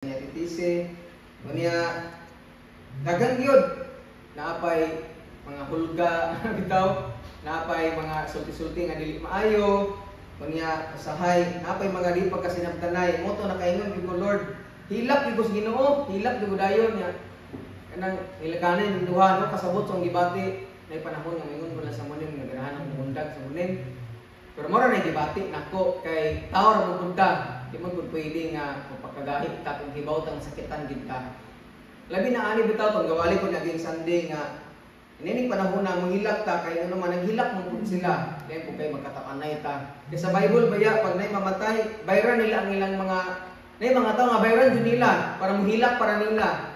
Niya unya daghan gyud, naapay mga hulga bitaw, naapay mga sulti-sulti nga dili maayo. Unya usahay naapay mga di pagkasinabtanay. Mo to nakaingon gyud ko, "Lord, hilak gyud ko sa Ginoo, hilak gyud ko dayon." Nya kanang nilakanan duha, no, kasabot sa gibati. Nay panahon nga mingon ko lang sa munim nga ganahan akong muundag sa munim, pero mora na gibati nako kay tao ra mo punta, di man pud pwede nga mapakagahi ta kung hibaw tang sakitan gid ta. Labi na ani bitaw tong gawali ko naging Sunday nga inining panahon na mohilak ta, kay ngano man naghilak man pud sila. Kay pud kay magkatakanay ta. Kay sa Bible baya, pag nay mamatay, bayran nila ang ilang mga, nay mga tao nga bayran jud nila para mohilak para nila.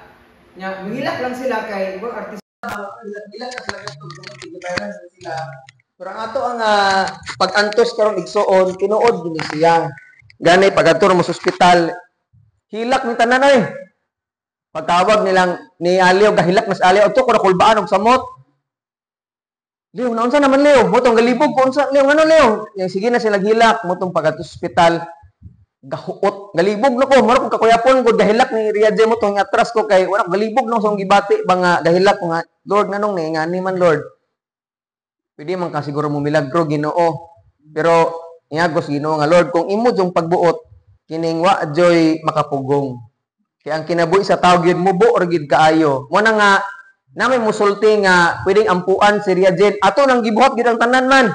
Nya mohilak lang sila kay more artista, hilak na sila kadto tungod bayran sila. Pero ang ato ang pag-antos karon, igsuon, tinuod gini siya. Gani pag-adto mo sa ospital, hilak ni tanan oy. Pagtawag nilang ni Alio, gahilak na si Alio, adto ko na kulbaan og samot. "Leo, naunsa naman, Leo? Motong galibog ko, unsa, Leo, ngano, Leo?" Yang sige na sila hilak, motong pag sa ospital, gahuot, galibog na ko, maro kong kakuyapon ko, gahilak ni Ria J mo tong atras ko kay wala galibog no sa gibati ba nga gahilak ko nga, "Lord, nganong ni ngani man, Lord? Pwede man ka siguro mo milagro, Ginoo." Pero ingagos Ginoo nga, "Lord, kung imo jung pagbuot, kining wa joy makapugong." Kaya ang kinabuhi sa tao gyud mubo or gid kaayo. Mo na nga namay musulti nga pwedeng ampuan si Ria Jane. Ato nang gibuhat gid ang tanan man.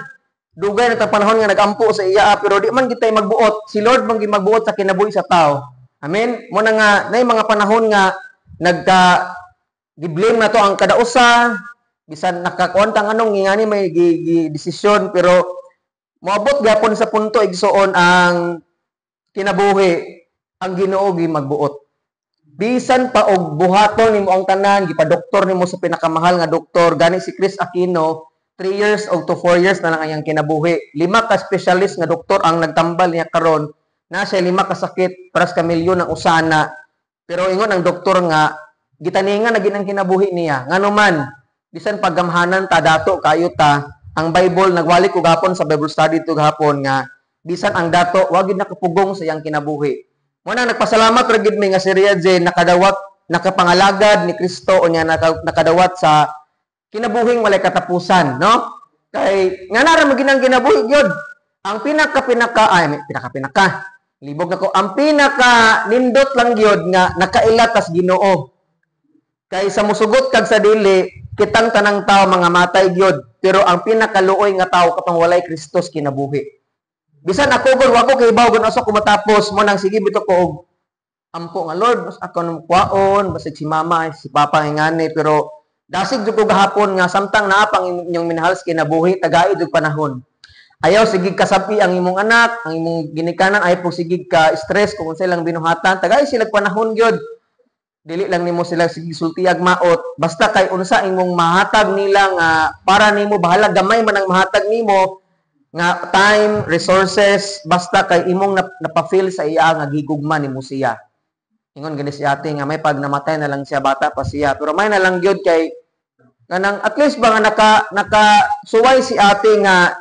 Dugay na ta panahon nga nagampo sa iya, pero di man gid tay magbuot. Si Lord man gid magbuot sa kinabuhi sa tao. Amen. Mo na nga nay mga panahon nga nagka gi-blame na to ang kada usa, bisan nakakuan tang anong ngani may gi, gi desisyon, pero moabot gyapon sa punto, igsuon, ang kinabuhi, ang Ginoo gi magbuot. Bisan pa og buhaton nimo ang tanan, gipa-doktor nimo sa pinakamahal nga doktor. Gani si Kris Aquino, 3 years o to 4 years na lang ang iyang kinabuhi. Lima ka specialist nga doktor ang nagtambal niya karon. Na siya lima ka sakit, paras ka milyon ang usana. Pero ingon ang doktor nga gitaningan na gid ang kinabuhi niya. Ngano man, bisan paggamhanan ta, dato kayo ta, ang Bible, nagwali ko gapon sa Bible study to gahapon nga bisan ang dato wa gid nakapugong sa iyang kinabuhi. Mo na nagpasalamat ra gid mi nga si Ria Jane nakadawat, nakapangalagad ni Kristo o niya nakadawat sa kinabuhing walay katapusan, no? Kay nga nara mo ginang kinabuhi gyud. Ang pinaka pinaka, ay, pinaka pinaka libog nako, ang pinaka nindot lang gyud nga nakaila tas Ginoo. Kay sa musugot kag sa dili, kitang tanang tao mga matay gyud, pero ang pinakaluoy nga tao kapang walay Kristos kinabuhi. Bisan ako gud, wa ko kay baw gud asa ko matapos. Mo nang sige bitaw ko og ampo nga, "Lord, mas ako nang kwaon, basig si mama, si papa ngani." Pero dasig jud ko gahapon nga samtang naa pang inyong minahal sa kinabuhi, tagai jud panahon. Ayaw sige kasabi ang imong anak, ang imong ginikanan, ayaw po sige ka stress kung unsa ilang binuhatan. Tagay sila panahon gyud. Dili lang nimo sila sige sultiag maot, basta kay unsa imong mahatag nila nga para nimo, bahala gamay man ang mahatag nimo nga time, resources, basta kay imong napa-feel sa iya nga gigugma nimo siya. Ingon gani si ate nga may pag namatay na lang siya, bata pa siya. Pero may na lang gyud kay kanang at least ba nga naka suway si ate nga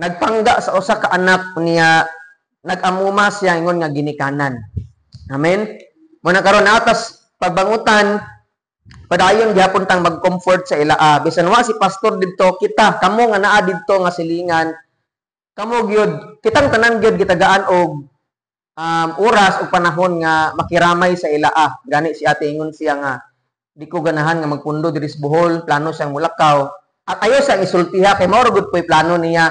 nagpangga sa usa ka anak niya, nag-amuma siya ingon nga ginikanan. Amen. Mo na karon atas pagbangutan, padayon gihapon tang mag-comfort sa ila. Ah, bisan wa si pastor didto, kita kamo nga naa didto nga silingan, kamo gyud, kitang tanan gyud gitagaan og oras o panahon nga makiramay sa ila. Ah, gani si ate, ingon siya nga di ko ganahan nga magpundo diri sa Bohol, plano siyang mulakaw. At ayaw siyang isultiha kay mao ra gud po'y plano niya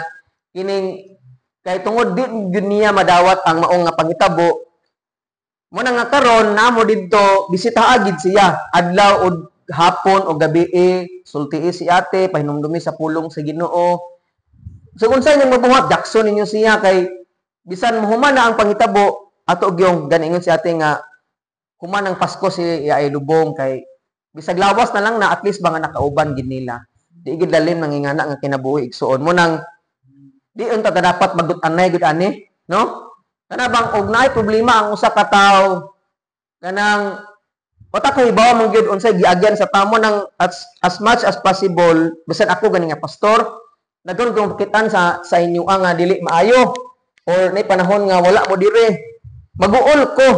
kining kay tungod di gyud niya madawat ang maong nga pangitabo. Mo na nga karon namo didto, bisita agid siya adlaw o hapon o gabi, sultii si ate, pahinumdumi sa pulong sa Ginoo. So kung sa inyong mabuhat, Jackson ninyo siya kay bisan mohuman na ang pangitabo, ato gyong ganingon si ate nga human ang Pasko si ay lubong, kay bisag lawas na lang na at least ba nga nakauban gid nila. Di gid lalim nangingana nga kinabuhi, igsuon. Mo nang di unta ta dapat magdut-anay gud ani, no? Kana bang og naay problema ang usa ka tawo, kanang wata kay hibaw mo gyud unsay giagyan sa tamo nang as much as possible, bisan ako gani nga pastor, nagkaroon kong pakitan sa inyo nga dili maayo or nay panahon nga wala mo dire, maguol ko.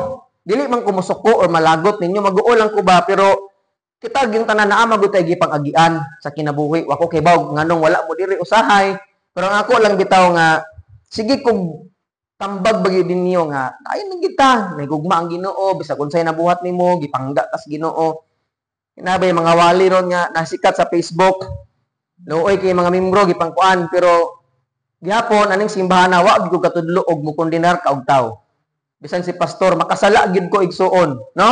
Dili man ko mosuko or malagot ninyo, maguol lang ko ba, pero kita gyung tanan naa magud tay gipang-agian sa kinabuhi. Wa ko kibaw nganong wala mo diri usahay, pero ang ako lang bitaw nga sige kog tambag ba gyud ninyo nga ayon lang kita, may gugma ang Ginoo bisag unsay nabuhat nimo, gipangga kas Ginoo. Kinabay mga wali ron nga nasikat sa Facebook. Luoy kay mga membro gipangkuan, pero gihapon aning simbahan na wa gyud ko katudlo og mukondenar ka og tawo. Bisan si pastor, makasala gyud ko, igsuon, no?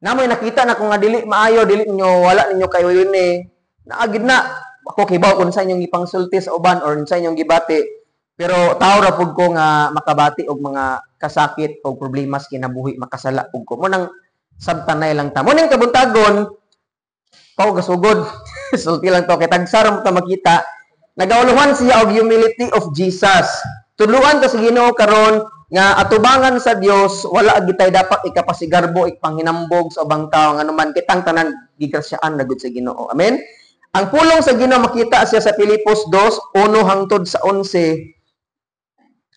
Namoy nakita na kung nga dili maayo, dili ninyo, wala ninyo kayo yun eh. Naagid na ako kibaw kung sa inyong gipangsulti sa uban or sa inyong gibati. Pero tao ra pud ko nga makabati og mga kasakit o problema sa kinabuhi, makasala pud ko. Mo nang sabtanay lang ta. Mo ning kabuntagon, pao gasugod. Sulti lang to kay tagsara mo ta makita. Nagauluhan siya og humility of Jesus. Tudluan ta sa Ginoo karon nga atubangan sa Dios, wala gitay dapat ikapasigarbo, ikpanghinambog sa ubang tawo, nganuman kitang tanan gigrasyaan na gud sa Ginoo. Amen. Ang pulong sa Ginoo makita siya sa Filipos 2:1 hangtod sa 11.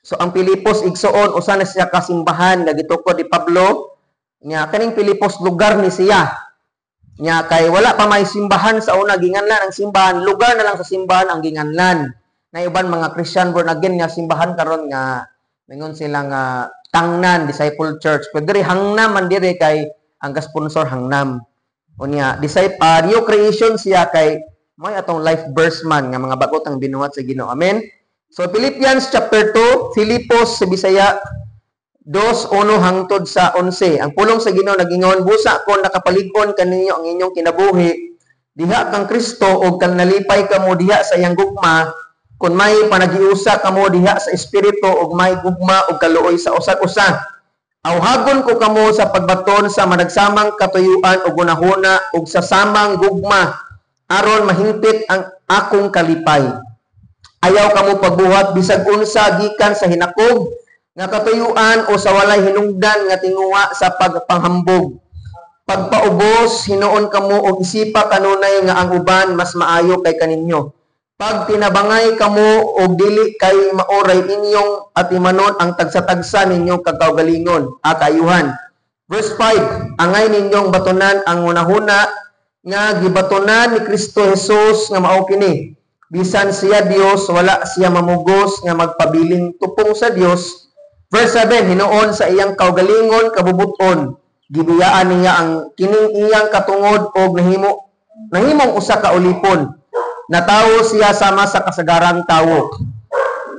So ang Filipos, igsuon, usa na siya kasimbahan nga gitukod ni Pablo. Nya kaning Filipos lugar ni siya. Nya kay wala pa may simbahan sa una, ginganlan ang simbahan, lugar na lang sa simbahan ang ginganlan. Na uban mga Christian born again nga simbahan karon nga mingon sila nga Tangnan Disciple Church. Pero diri Hangnam man diri kay ang ka-sponsor Hangnam. Unya disciple new creation siya kay may atong life verse man nga mga bagot ang binuhat sa Ginoo. Amen. So Philippians chapter 2, Filipos sa Bisaya, 2:1 hangtod sa 11. Ang pulong sa Ginoo nagingon, "Busa kon nakapalig-on kaninyo ang inyong kinabuhi diha kang Kristo ug kang nalipay kamo diha sa iyang gugma, kun may panagiusa kamo diha sa espiritu ug may gugma ug kaluoy sa usag-usa. Awhagon ko kamo sa pagbaton sa managsamang katuyuan ug hunahuna ug sa samang gugma aron mahingpit ang akong kalipay. Ayaw kamo pagbuhat bisag unsa gikan sa hinakog nga katuyuan o sa walay hinungdan nga tinguha sa pagpanghambog. Pagpaubos hinuon kamo og isipa kanunay nga ang uban mas maayo kay kaninyo. Pag tinabangay kamo og dili kay maoray inyong atimanon ang tagsa-tagsa ninyong kagkaugalingon a kaayuhan." Verse 5, "Angay ninyong batunan ang hunahuna nga gibatunan ni Kristo Jesus nga mao kini. Bisan siya Dios, wala siya mamugos nga magpabiling tupong sa Dios." Verse 7, "Hinuon sa iyang kaugalingon kabubuton, gibiyaan niya ang kining iyang katungod og nahimong usa ka ulipon. Natawo siya sama sa kasagarang tawo."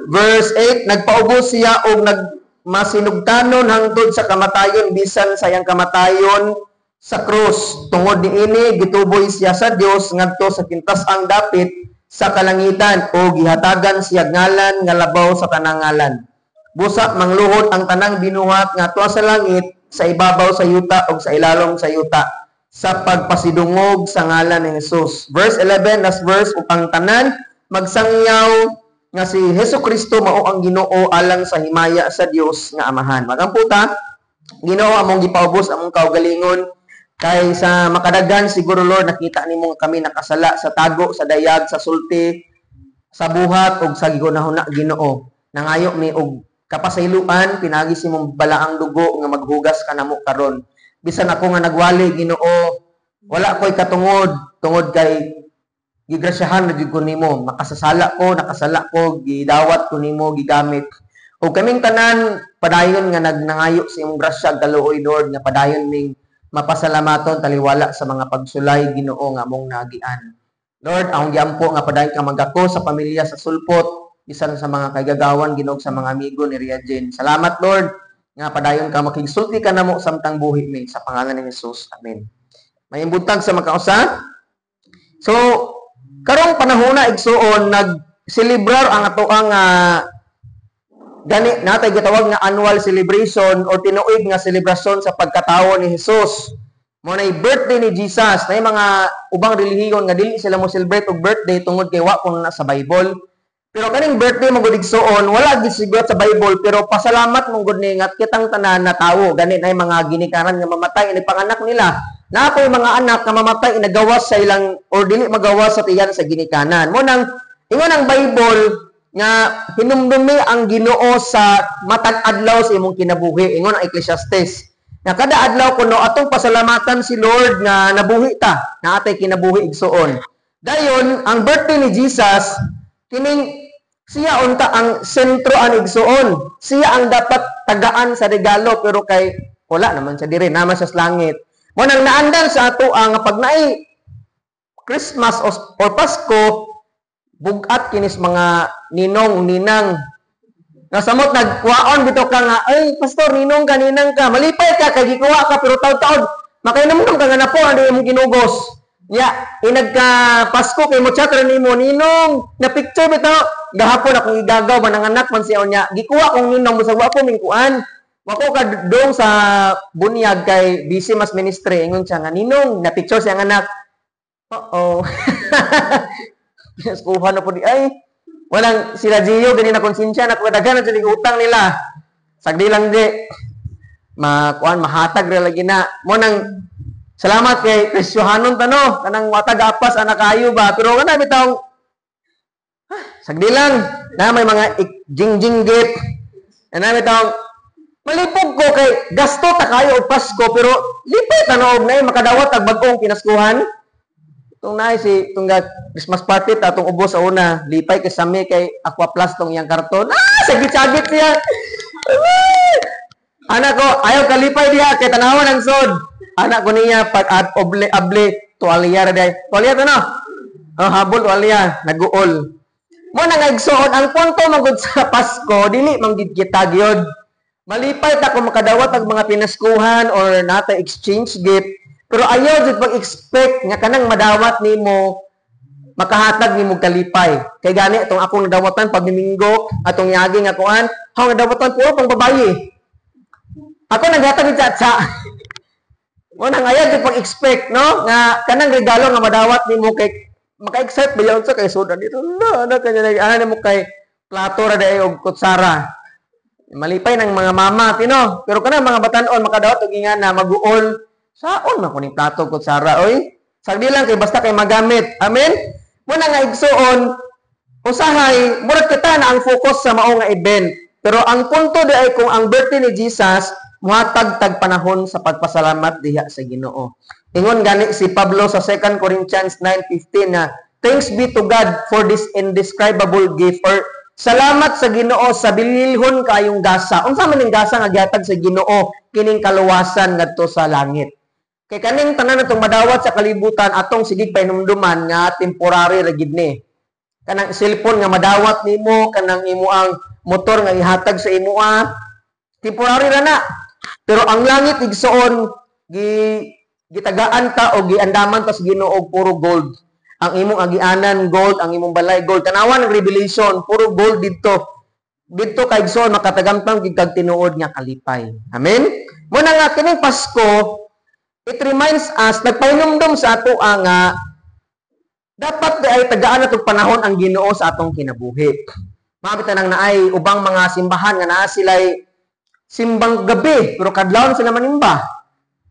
Verse 8, "Nagpaubos siya og nagmasinugtanon hangtod sa kamatayon, bisan sa iyang kamatayon sa krus. Tungod niini gituboy siya sa Dios ngadto sa kintas-ang dapit sa kalangitan o gihatagan siya ngalan nga labaw sa tanang ngalan. Busa mangluhod ang tanang binuhat nga tuwa sa langit, sa ibabaw sa yuta ug sa ilalom sa yuta sa pagpasidungog sa ngalan ni Jesus." Verse 11, last verse, "Upang tanan magsangyaw nga si Hesus Kristo mao ang Ginoo alang sa himaya sa Dios nga Amahan." Magampo ta. Ginoo, among gipaubos among kaugalingon kay sa makadaghan siguro, Lord, nakita nimo nga kami nakasala sa tago, sa dayag, sa sulti, sa buhat ug sa gigunahuna, Ginoo. Nangayo mi og kapasayloan pinaagi sa imong balaang dugo nga maghugas kanamo karon. Bisan ako nga nagwali, Ginoo, wala ko'y katungod tungod kay gigrasyahan na jud ko nimo. Makasasala ko, nakasala ko, gidawat ko nimo, gigamit. O kaming tanan padayon nga nagnangayo sa imong grasya ug kaluoy, Lord, nga padayon ming mapasalamaton taliwala sa mga pagsulay, Ginoo, nga among naagian. Lord, akong giampo nga padayon ka magako sa pamilya sa Sulpot, bisan sa mga kaigagawan, Ginoo, sa mga amigo ni Ria Jane. Salamat, Lord, nga padayon ka makigsulti ka namo samtang buhi mi, sa pangalan ni Jesus. Amen. May buntag sa makausa. So, karong panahona, igsuon, nagselebrar ang atoang gani natay gitawag nga annual celebration or tinuig nga selebrasyon sa pagkatawo ni Jesus. Mo nay birthday ni Jesus. Nay mga ubang relihiyon nga dili sila mo celebrate og birthday tungod kay wa kuno na sa Bible. Pero kaning birthday mo gud, igsuon, wala gid sigurat sa Bible, pero pasalamat mo gud ni nga kitang tanan na tawo. Gani nay mga ginikanan nga mamatay ini panganak nila. Naa poy mga anak nga mamatay inagawas sa ilang or dili magawas sa tiyan sa ginikanan. Mo nang ingon ang Bible nga hinumdumi ang Ginoo sa matag adlaw sa imong kinabuhi, ingon ang Ecclesiastes. Nga kada adlaw kuno atong pasalamatan si Lord nga nabuhi ta, naa tay kinabuhi, igsuon. Dayon ang birthday ni Jesus, kining siya unta ang sentro an, igsuon. Siya ang dapat tagaan sa regalo, pero kay wala naman siya diri, naman siya sa langit. Mo nang naandan sa ato ang pag naay Christmas or Pasko, bugat kinis mga ninong ninang nga samot nagkuhaon bitaw ka nga, "Ay, pastor, ninong ka, ninang ka." Malipay ka kay gikuha ka, pero taud-taud makainumdum ka nga napo ang imong ginugos. Ya, inag ka Pasko kay mo chat ra nimo, "Ninong, na picture bitaw gahapon akong igagaw ba, nanganak man siya." Unya gikuha kong ninong, bisag wa ko mingkuan. Wa ko ka dong sa bunyag kay busy mas ministry. Ingon siya nga, "Ninong, na picture siya anak." Oo. Kuha na po di ay. Walang sila Gio gani na konsensya na daghan na sila utang nila. Sagdi lang di. Makuan, mahatag ra lagi na. Mo nang salamat kay Krisyohanon tano kanang watag apas anak kayo ba, pero kana bitaw sagdi lang na may mga jingjing gift na bitaw malipog ko kay gasto ta kayo og Pasko, pero lipay ta og nay makadawat og bag-ong pinaskuhan. Itong naay si itong Christmas party ta atong ubos sa una, lipay kay sami kay Aqua Plus tong iyang karton. Ah, sagit-sagit siya. Anak ko, ayaw kalipay diha kay tanawan ang sod. Anak ko niya pag ad oble able tuwalya ra day. Tuwalya to no. Oh, habol tuwalya, naguol. Mo na nga, igsuon, ang punto magud sa Pasko, dili man gid kita gyud. Malipay ta kung makadawat og mga pinaskuhan or nata exchange gift, pero ayaw jud pag-expect nga kanang madawat nimo makahatag nimo kalipay. Kay gani itong akong nadawatan pag Domingo, atong yagi nga kuan, akong nadawatan puro pang babaye. Ako naghatag og tsa. Mo nang ayaw jud pag-expect no nga kanang regalo nga madawat nimo kay maka-excite ba yun sa kay soda dito. No, ano kanya ano nimo kay plato ra day og kutsara. Malipay ng mga mama, tino. Pero kanang mga batanon makadawat og ingana maguol. Saon man kuning plato kutsara oy? Sagdi lang kay basta kay magamit. Amen? Mo na nga, igsuon, usahay murag kita na ang focus sa mao nga event. Pero ang punto di ay kung ang birthday ni Jesus muhatag tag panahon sa pagpasalamat diha sa Ginoo. Ingon gani si Pablo sa 2 Corinthians 9:15 na "Thanks be to God for this indescribable gift" or "Salamat sa Ginoo sa bililhon kaayong gasa." Unsa man ning gasa nga gihatag sa Ginoo? Kining kaluwasan ngadto sa langit. Kay kaning tanan natong madawat sa kalibutan, atong sigig pahinumduman nga temporary ra gid ni. Kanang cellphone nga madawat nimo, kanang imo ang motor nga ihatag sa imoa, temporary ra na. Pero ang langit, igsoon, gi gitagaan ta o giandaman ta sa Ginoo og puro gold. Ang imong agianan gold, ang imong balay gold. Tanawan ng Revelation, puro gold didto. Didto kay, igsoon, makatagamtam gid kag tinuod nga kalipay. Amen. Mo na nga kining Pasko, it reminds us, nagpahinumdum sa ato ang dapat di ay tagaan natong panahon ang Ginoo sa atong kinabuhi. Mabita nang naay ubang mga simbahan nga naa sila'y simbang gabi pero kadlawon sila manimba.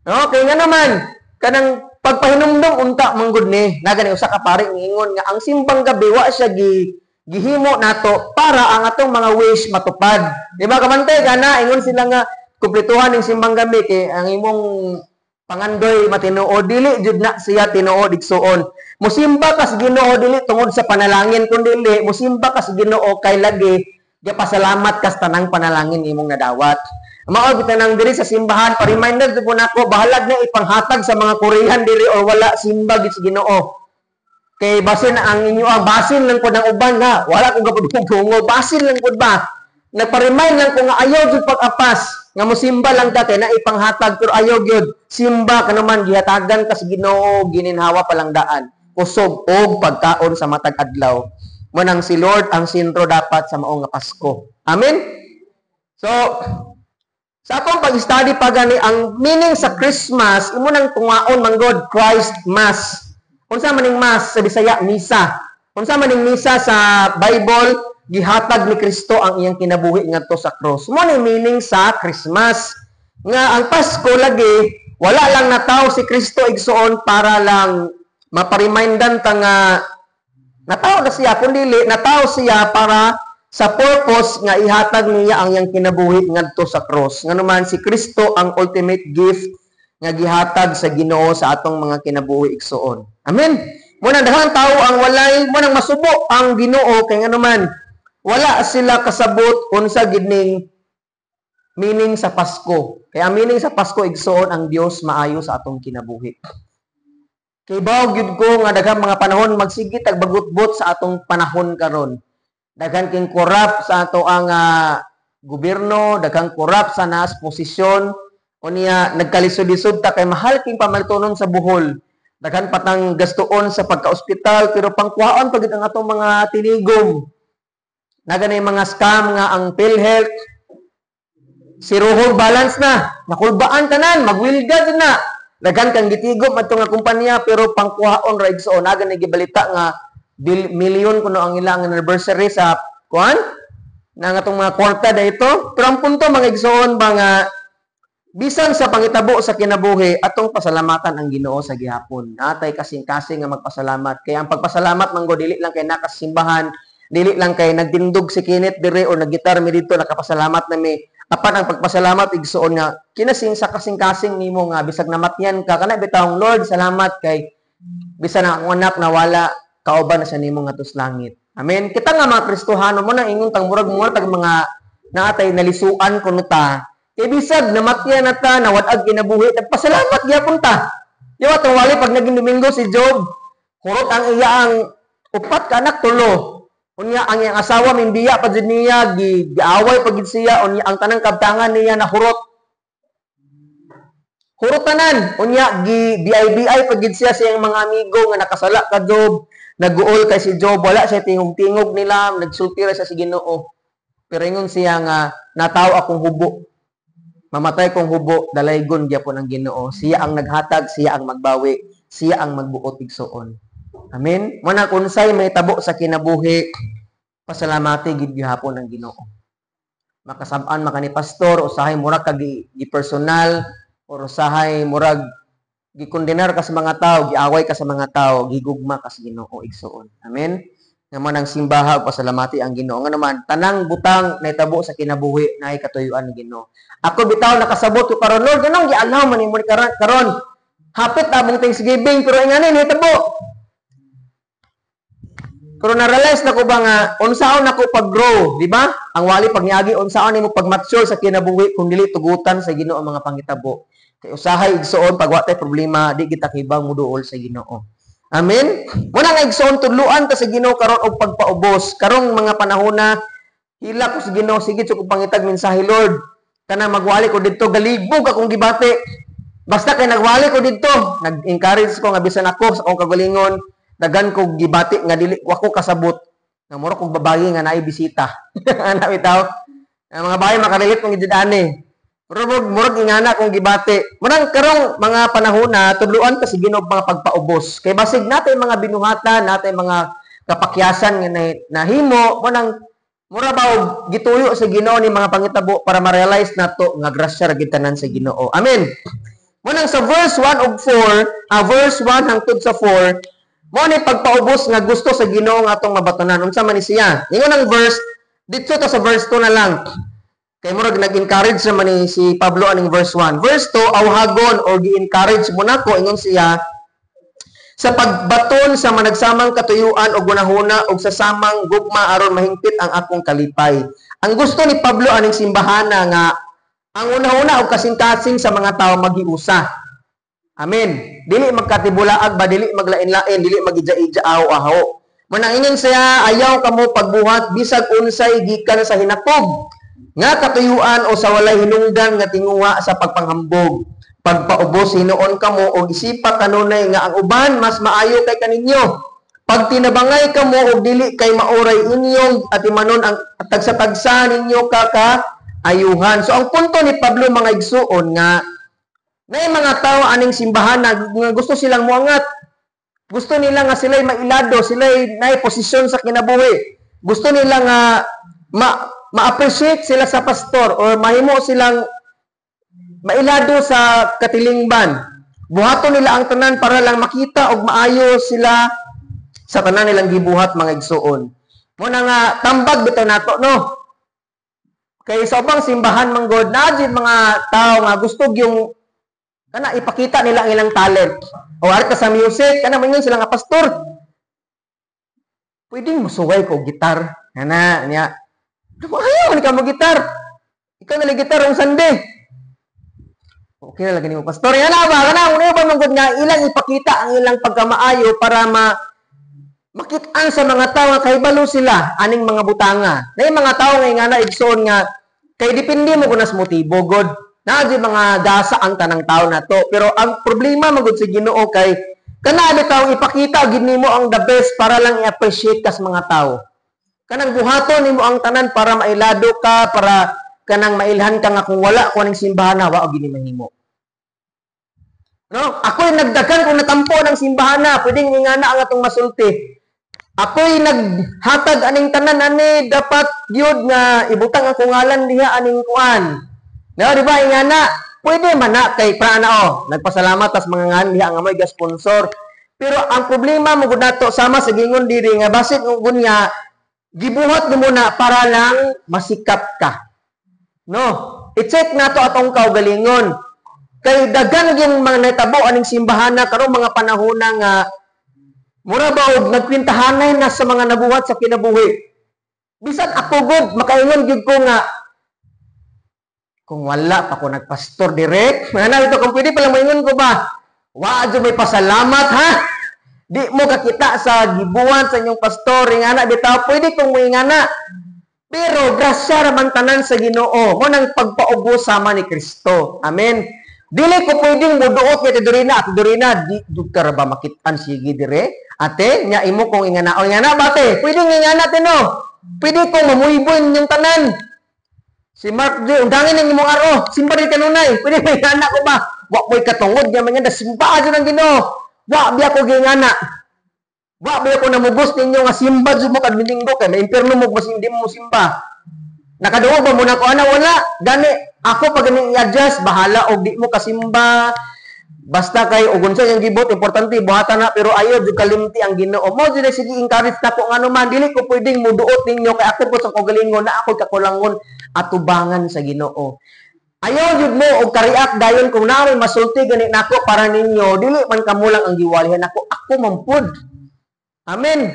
No, kay nga naman kanang pagpahinumdum unta manggod ni na gani usa ka pari ngingon nga ang simbang gabi wa siya gihimo nato para ang atong mga wish matupad. Di ba kamantay ka na ingon sila nga kumpletuhan ning simbang gabi kay ang imong pangandoy matinuod? Dili jud na siya tinuod, igsuon. Musimba ka sa Ginoo dili tungod sa panalangin, kundi musimba ka sa Ginoo kay lagi gapasalamat ka sa tanang panalangin imong nadawat. Mao kita nang diri sa simbahan, pa-reminder po nako, bahalag na ipanghatag sa mga Korean diri or wala, simba gid sa Ginoo. Kay basin ang inyo ang basin lang pod ang uban nga wala ko gapud basin lang pod ba. Nagpa-remind lang ko nga ayaw jud pag-apas nga musimba lang ka kay na ipanghatag, pero ayaw gyud. Simba ka naman, gihatagan ka sa Ginoo gininhawa palang daan, kusog og pagkaon sa matag adlaw. Mo nang si Lord ang sentro dapat sa mao nga Pasko. Amen. So sa akong pag-study pa gani ang meaning sa Christmas, imo nang tungaon manggod Christ Mass. Unsa man ning mass sa Bisaya? Misa. Unsa man ning misa sa Bible? Gihatag ni Kristo ang iyang kinabuhi ngadto sa cross. Mo ni meaning sa Christmas. Nga ang Pasko lagi, wala lang nataw si Kristo, igsuon, para lang maparemindan ta nga nataw na siya, kundi nataw siya para Sa purpose nga ihatag niya ang iyang kinabuhi ngadto sa cross. Nganuman si Kristo ang ultimate gift nga gihatag sa Ginoo sa atong mga kinabuhi, igsuon. Amen. Muna daghang tao ang walay mo nang masubo ang Ginoo kay nganuman wala sila kasabot unsa gid ning meaning sa Pasko. Kaya ang meaning sa Pasko, igsuon, ang Dios maayo sa atong kinabuhi. Kay bawo gyud ko nga daghang mga panahon magsige tag bagutbot sa atong panahon karon. Daghan king corrupt sa ato ang gobyerno, daghang corrupt sa naas posisyon. Unya nagkalisod-lisod ta kay mahal king pamalitonon sa buhol. Daghan patang gastuon sa pagka-ospital pero pangkuhaon pa gid ang atong mga tinigom. Naganay mga scam nga ang PhilHealth zero balance na, nakulbaan tanan, magwilga din na. Daghan kang gitigom adto nga kumpanya pero pangkuhaon ra, igsoon. Naga ni gibalita nga milyon kuno ang ilang anniversary sa kuan na nga atong mga kwarta dito. Pero ang punto, mga igsoon, mga bisan sa pangitabo sa kinabuhi, atong pasalamatan ang Ginoo sa gihapon. Natay kasing-kasing nga magpasalamat. Kaya ang pagpasalamat man dili lang kay nakasimbahan, dili lang kay nagtindog si Kenneth dire o naggitar mi dito nakapasalamat na mi. Apan ang pagpasalamat, igsuon, nga kinasing sa kasing-kasing nimo nga bisag namatyan ka, kana bitawng, "Lord, salamat kay bisan ang akong anak nawala, kauban na siya nimo ngadto sa langit." Amen. Kita nga mga Kristohano mo na ingon tang murag mo tag mga naatay nalisuan kuno ta. Kay bisag namatyan na ta, nawad-ag kinabuhi, nagpasalamat gyapon ta. Di ba wali pag naging Domingo si Job, hurot ang iya ang upat ka anak, tulo. Unya ang iyang asawa mimbiya pa jud niya, giaway pa gid siya, unya ang tanang kabtangan niya nahurot. Hurot tanan. Unya gi BIBI pa gid siya sa iyang mga amigo nga nakasala ka, Job. Naguol kay si Job, wala siya tingog-tingog nila, nagsulti ra siya sa Ginoo. Pero ingon siya nga nataw akong hubo. Mamatay kong hubo, dalaygon gyapon ang Ginoo. Siya ang naghatag, siya ang magbawi, siya ang magbuot, igsuon. Amen. Muna unsay may tabo sa kinabuhi, pasalamati gid gihapon ang Ginoo. Makasab-an maka ni pastor, usahay murag ka gi personal or usahay murag gikondenar ka sa mga tao, giaway ka sa mga tao, gigugma ka sa Ginoo, igsuon. Amen. Nga man ang simbaha, pasalamati ang Ginoo. Nga naman tanang butang nahitabo sa kinabuhi naay katuyuan ni Ginoo. Ako bitaw nakasabot ko karon, Lord, ganong giallow man nimo ni karon karon. Hapit among Thanksgiving pero ingani nahitabo. Pero na-realize na ko ba nga unsaon nako pag-grow, di ba? Ang wali pag niagi, unsaon nimo pag-mature sa kinabuhi kung dili tugutan sa Ginoo ang mga pangitabo? Kay usahay, igsuon, pag wa tay problema, di kita kibang muduol sa Ginoo. Amen. Muna nga, igsuon, tudluan ta sa Ginoo karon og pagpaubos. Karong mga panahon na hila ko sa Ginoo, sige ko pangitag mensahe, Lord. Kana magwali ko didto, galibog akong gibati. Basta kay nagwali ko didto, nag-encourage ko nga bisan ako sa akong kagalingon, dagan ko gibati nga dili wa ko kasabot. Nga mura kog babayi nga naay bisita. Ana bitaw. Ang mga babayi makarelate kong gid ani. Pero murag ingana kong gibati. Murang karong mga panahon na tudluan ka sa Ginoo mga pagpaubos. Kay basig natay mga binuhatan, natay mga kapakyasan nga nahimo, mo nang mura ba og gituyo sa Ginoo ni mga pangitabo para ma-realize nato nga grasya ra gid tanan sa Ginoo. Amen. Mo nang sa verse 1 ug 4, verse 1 hangtod sa 4, mo ni pagpaubos nga gusto sa Ginoo nga atong mabatunan. Unsa man ni siya? Ingon ang verse, didto ta sa verse 2 na lang. Kay murag nag-encourage naman ni si Pablo aning verse 1. Verse 2, awhagon or gi-encourage mo nako, ingon siya, sa pagbaton sa managsamang katuyuan og gunahuna og sa samang gugma aron mahingpit ang akong kalipay. Ang gusto ni Pablo aning simbahana nga ang hunahuna og kasing-kasing sa mga tao magiusa. Amen. Dili magkatibulaag ba, dili maglain-lain, dili magija-ija aho-aho. Manang siya, ayaw kamo pagbuhat bisag unsay gikan sa hinakog nga katuyuan o sa walay hinungdan nga tinguha sa pagpanghambog. Pagpaubos hinuon kamo og isipa kanunay nga ang uban mas maayo kay kaninyo. Pagtinabangay kamo og dili kay maoray inyong atimanon ang tagsa-tagsa ninyo kaka ayuhan. So ang punto ni Pablo, mga igsuon, nga nay mga tao aning simbahan na nga gusto silang muangat. Gusto nila nga sila'y mailado, sila'y naay posisyon sa kinabuhi. Gusto nila nga ma-appreciate sila sa pastor or mahimo silang mailado sa katilingban. Buhaton nila ang tanan para lang makita og maayo sila sa tanan nilang gibuhat, mga igsuon. Muna nga tambag bitaw nato, no? Kay sa ubang simbahan man god, naa jud mga tao nga gusto yung kana ipakita nila ang ilang talent. O ari ka sa music, kana mangon sila nga, "Pastor, pwedeng musuway ko gitar?" Kana niya. "Ayaw man ka mo gitar. Ikaw na gitar ang Sunday. Okay na lagi nimo, pastor." Yan na ba? Kana mo ba man gud nga ilang ipakita ang ilang pagkamaayo para makitaan sa mga tao nga kahibalo sila aning mga butanga. Na yung mga tao nga ingana, igsoon, nga kay depende mo kunas motibo god. Naa jud mga gasa ang tanang tao nato. Pero ang problema man gud sa Ginoo kay kana bitaw ipakita gid nimo ang the best para lang i-appreciate kas mga tao. Kanang buhaton nimo ang tanan para mailado ka, para kanang mailhan ka nga kung wala ko ning simbahan na wa og gini mahimo. No? Ako'y nagdagan kung natampo ng simbahan na, pwedeng ingana ang atong masulti. Ako'y naghatag aning tanan ani, dapat gyud nga ibutang ang ngalan diha aning kuan. No, di ba ingana? Pwede man na kay prana oh, nagpasalamat tas mga ngan diha nga may sponsor. Pero ang problema mo gud nato, sama sa gingon diri nga basit ng gunya gibuhat nimo na para lang masikap ka. No? I-check nato atong kaugalingon. Kay daghan gyud mga nahitabo aning simbahan na karong mga panahon na nga mura ba og nagkwintahanay na sa mga nabuhat sa kinabuhi. Bisan ako gud makaingon gyud ko nga kung wala pa ko nagpastor direct, mga na ito, kung pwede pala moingon ko ba, wa jud may pasalamat ha. Di mo kakita sa gibuhat sa inyong pastor, ingana bitaw, pwede kong moingana. Pero grasya ra man tanan sa Ginoo, mo nang pagpaubos sama ni Kristo. Amen. Dili ko pwedeng muduot kay Ate Dorina, Ate Dorina, di jud ka ra ba makit-an sige dire? Ate, nya imo kong ingana. O ingana ba ate? Pwedeng ingana te, no? Pwede kong mamuyboy ninyong tanan. Si Mark J, undangin ang imong aro. Simba rin kanunay. Pwede may ingana ko ba? Wa mo'y katungod nga mga simba jud ang Ginoo. Wa biya ko gingana. Wa biya ko namugos ninyo nga simba jud mo kad Domingo kay maimpierno mo mas hindi mo simba. Nakaduog ba mo na ko ana? Wala. Gani ako pag ganing i-adjust, bahala og di mo kasimba. Basta kay og unsa yung gibot, importante buhatan na, pero ayo jud kalimti ang Ginoo. Mo jud sige encourage na ko ngano man dili ko pwedeng muduot ninyo kay ako po sa kaugalingon na ako kakulangon atubangan sa Ginoo. Ayaw jud mo og ka-react dayon kung naa may masulti gani nako para ninyo, dili man kamo lang ang giwalihan nako, ako man pud. Amen.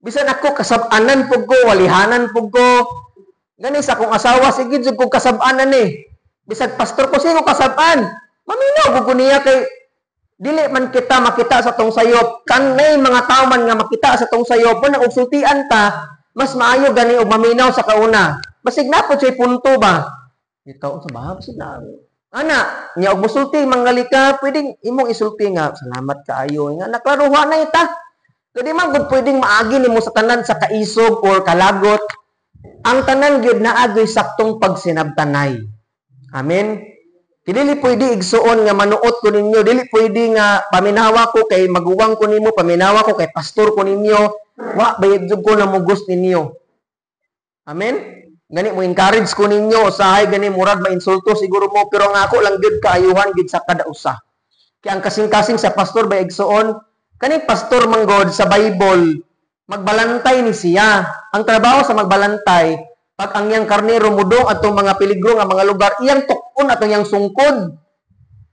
Bisan ako kasab-anan pud ko, walihanan pud ko. Gani sa akong asawa, sige jud ko kasab-anan ni. Bisag pastor ko, sige ko kasab-an. Maminaw ko niya kay dili man kita makita sa tong sayop. Kanay mga tao man nga makita sa tong sayop, mo og sultian ta, mas maayo gani og maminaw sa kauna. Basig na po siya punto ba? Ikaw sa ba? Basig na. Ana, nya og musulti mangali ka, pwedeng imong isulti nga salamat kaayo. Nga naklaruhan na ita. Kaya di man gud pwedeng maagi nimo sa tanan sa kaisog or kalagot. Ang tanan gyud naagoy saktong pagsinabtanay. Amen. Dili pwede, igsuon, nga manuot ko ninyo, dili pwede nga paminawa ko kay maguwang ko nimo, paminawa ko kay pastor ko ninyo, wa bayad jud ko namugos ninyo. Amen. Gani mo encourage ko ninyo, usahay gani murag mainsulto siguro mo, pero ang ako lang gyud kaayuhan gyud sa kada usa. Kaya ang kasing-kasing sa pastor ba, igsuon, kaning pastor manggod sa Bible, magbalantay ni siya. Ang trabaho sa magbalantay, pag ang iyang karnero mudong atong mga peligro nga mga lugar, iyang tukon atong iyang sungkod.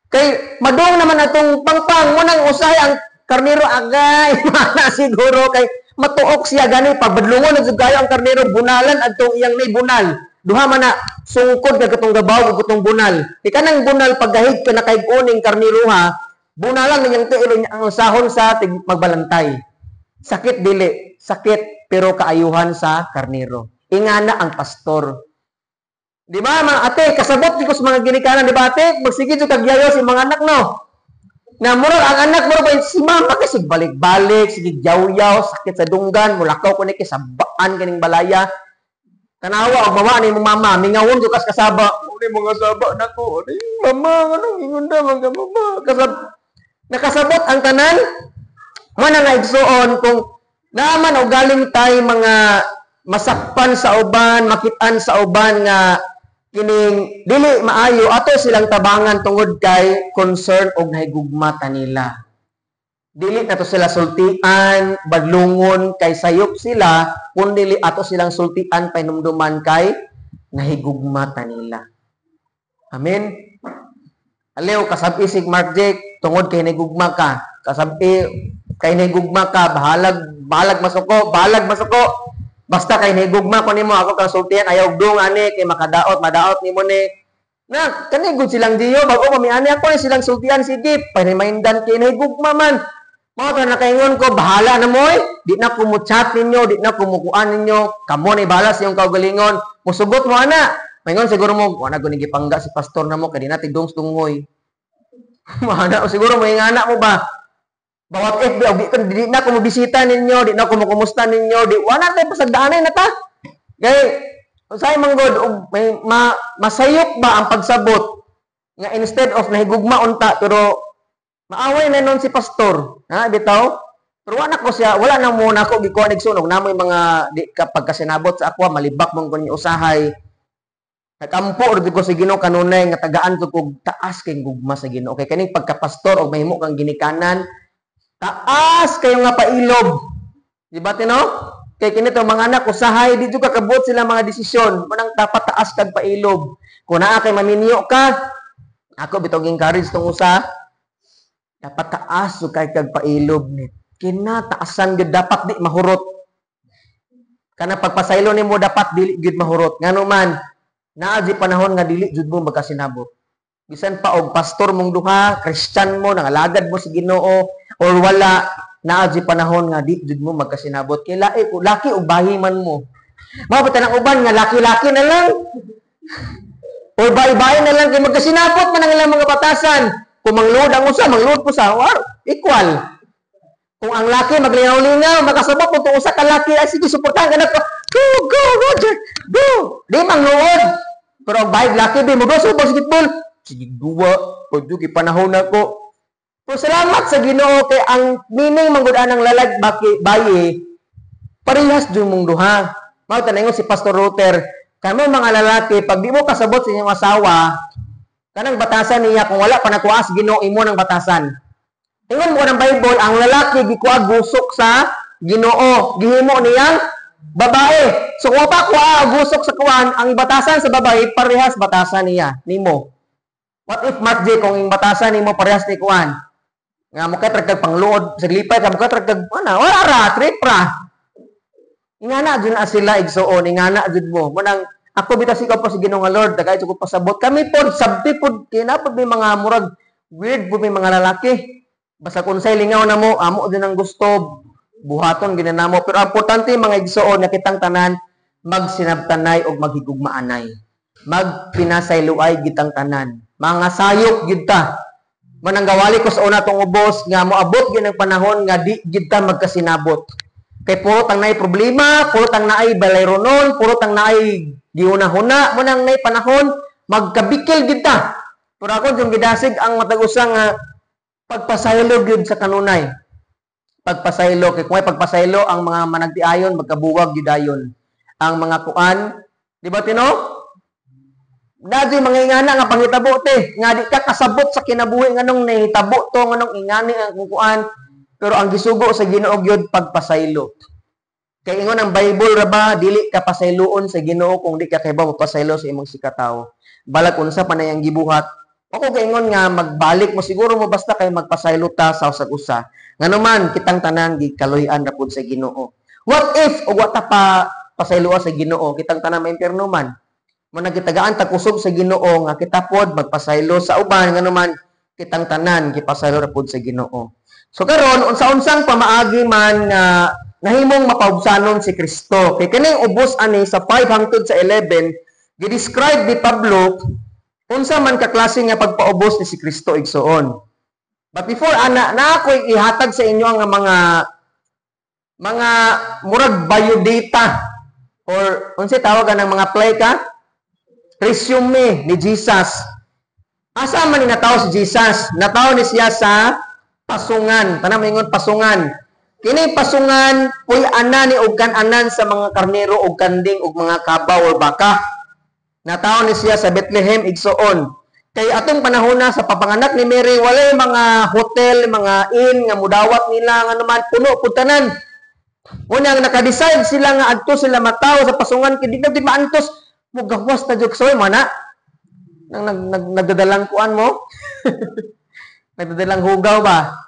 Kay madong naman atong pangpang mo nang usahay ang karnero agay mana siguro kay matuok siya. Gani pagbadlungon na jud kayo ang karnero, bunalan adtong iyang may bunal. Duha man na sungkod kag katong gabaw ug katong bunal. Kay kanang bunal paggahig ka na kay uning karnero ha, bunalan niyang tiil ang sahon sa tig magbalantay. Sakit dili, sakit pero kaayuhan sa karnero. Ingana ang pastor. Di ba, mga ate, kasabot di ko sa mga ginikanan, di ba, ate? Magsige jud kag yayo si mga anak, no? Na murag ang anak murag ba si mama kasi balik-balik, sige yaw-yaw, sakit sa dunggan, mulakaw ko ni kay sabaan kaning balaya. Tanawa og mama ni mong mama, mingawon jud kas kasaba. Uni mga saba nako, ni mama nganong ingon da mga mama. Kasab nakasabot ang tanan. Mana nga, igsuon, kung naaman og galing tay mga masakpan sa uban, makitaan sa uban nga kining dili maayo, ato silang tabangan tungod kay concern og nahigugma ta nila. Dili na to sila sultian, badlungon kay sayop sila, kun dili ato silang sultian pahinumduman kay nahigugma ta nila. Amen. Aliw kasabi si Mark Jake tungod kay nahigugma ka. Kasabi kay nahigugma ka, bahalag bahalag masuko, bahalag masuko. Basta kay nahigugma ko nimo, ako kang sultian, ayaw dong ani kay makadaot, madaot nimo ni. Na kani gud silang Diyo bago mami ani ako ni silang sultian, sige, panimaindan kay nahigugma man. Mao to nakaingon ko, bahala na mo eh. Di na ko mo chat ninyo, di na ko mukuan ninyo. Kamo ni bahala sa iyong kaugalingon. Musugot mo ana. Maingon siguro mo, wala ko gipangga si pastor na mo kay di na tigdong tungoy. Mahana o siguro mo ingana mo ba? Bawat FB og di ko di na ko mobisita ninyo, di na ko mokumusta ninyo, di wala tay pasagdaanay na ta. Kay usahay man god og may masayop ba ang pagsabot nga instead of nahigugma unta pero maaway na nun si pastor, ha, bitaw? Pero wala ko siya, wala na mo na ako gikuha nigsunog namoy mga di ka pagkasinabot sa ako malibak mong kun usahay. Nagampo ra ko sa Ginoo kanunay nga tagaan ko kog taas kay gugma sa Ginoo. Kay kaning pagkapastor og mahimo kang ginikanan, taas kayo nga pailob. Di ba tino? Kay kini to mga anak usahay di jud ka kabot sila mga desisyon. Manang dapat taas kag pailob. Kung naa kay maminyo ka, ako bitaw encourage tong usa, dapat taas jud kay kag pailob ni. Kinataasan gyud dapat di mahurot. Kana pagpasaylo nimo dapat dili gyud mahurot. Ngano man naa di panahon nga dili jud mo magkasinabot. Bisan pa og pastor mong duha, Christian mo, nangalagad mo sa Ginoo or wala, naa di panahon nga di jud mo magkasinabot. Kay lahi ko, laki og bahi man mo. Mao ba tanang uban nga laki-laki na lang? Or bayi-bayi na lang kay magkasinabot man ang ilang mga batasan. Kung mangluod ang usa, mangluod po sa war, equal. Kung ang laki maglingaw-lingaw, makasabot mo itong usa ka laki, ay sige, suportahan ka na ko. Go, go, Roger, go! Di mangluod. Pero ang bayag laki, di mo go, sa basketball. Sige, duwa, pwede panahon na ko. Pero salamat sa Ginoo kay ang meaning manggod anang lalag baki bayi, parehas jud mong duha. Mao tanay si Pastor Ruther, kamo mga lalaki, pag di mo kasabot sa inyong asawa, kanang batasan niya kung wala pa nakuha sa Ginoo imo ng batasan. Ingon mo ng Bible, ang lalaki gikuha gusok sa Ginoo, gihimo niyang babae. So kung pa kuha gusok sa kuan, ang batasan sa babae parehas batasan niya nimo. What if Mark J kung yung batasan nimo parehas ni kuan? Nga mo kay tragkag pangluod sa lipay ka mo kay tragkag ana, wala ra trip ra. Ingana jud na sila igsuon, ingana jud mo. Munang ako bitaw sigaw pa sa Ginoo nga Lord, dagay ko pasabot. Kami pod sabti pod kay na pod may mga murag weird pod may mga lalaki. Basta kung say lingaw na mo, amo din ang gusto, buhaton ginanamo. Pero importante mga igsuon na kitang tanan magsinabtanay og maghigugmaanay. Magpinasayloay gitang tanan. Mga sayop gid ta. Mananggawali ko sa una tong ubos nga moabot gyud ang panahon nga di gid ta magkasinabot. Kay puro tang naay problema, puro tang naay balayronon, puro tang naay giuna-huna, mo nang naay panahon magkabikil gid ta. Pero ako yung gidasig ang matag usa nga pagpasaylo gyud sa kanunay. Pagpasaylo kay kung may pagpasaylo ang mga managtiayon magkabuwag gyud dayon. Ang mga kuan, di ba tino? Dadi mga ingana nga pangitabo te, nga di ka kasabot sa kinabuhi nganong nahitabo to, nganong ingani ang kuan, pero ang gisugo sa Ginoo gyud pagpasaylo. Kay ingon ang Bible ra ba, dili ka pasayloon sa Ginoo kung di ka kaybaw magpasaylo sa imong sikatawo. Balag unsa pa na yang gibuhat. Ako kaingon nga magbalik mo siguro mo basta kay magpasaylo ta sa usag usa. Ngano man kitang tanan gikaluy-an ra pud sa Ginoo. What if og wa ta pa pasayloa sa Ginoo, kitang tanan maimpierno man. Mo nagitagaan ta kusog sa Ginoo nga kita pod magpasaylo sa uban, ngano man kitang tanan gipasaylo ra pud sa Ginoo. So karon unsa-unsang pamaagi man nga nahimong mapaubsanon si Kristo. Kay kining ubos ani sa 5 hangtod sa 11 gi-describe ni Pablo unsa man ka klase nga pagpaubos ni si Kristo igsuon. But before ana na ako'y ihatag sa inyo ang mga murag biodata or unsay tawag ang mga play ka resume ni Jesus. Asa man ni natawo si Jesus? Natawo ni siya sa pasungan. Tanang maingon pasungan. Kini pasungan puy ana ni og kan-anan sa mga karnero og kanding og mga kabaw or baka. Natawo ni siya sa Bethlehem igsuon. Kay atong panahon na sa papanganak ni Mary, walay mga hotel, mga inn nga mudawat nila nga naman puno pud tanan. Unang naka-decide sila nga adto sila matawo sa pasungan kay di na di maantos, mugawas na jud soy mana. Nang nagdadalang kuan mo. Nagdadalang hugaw ba?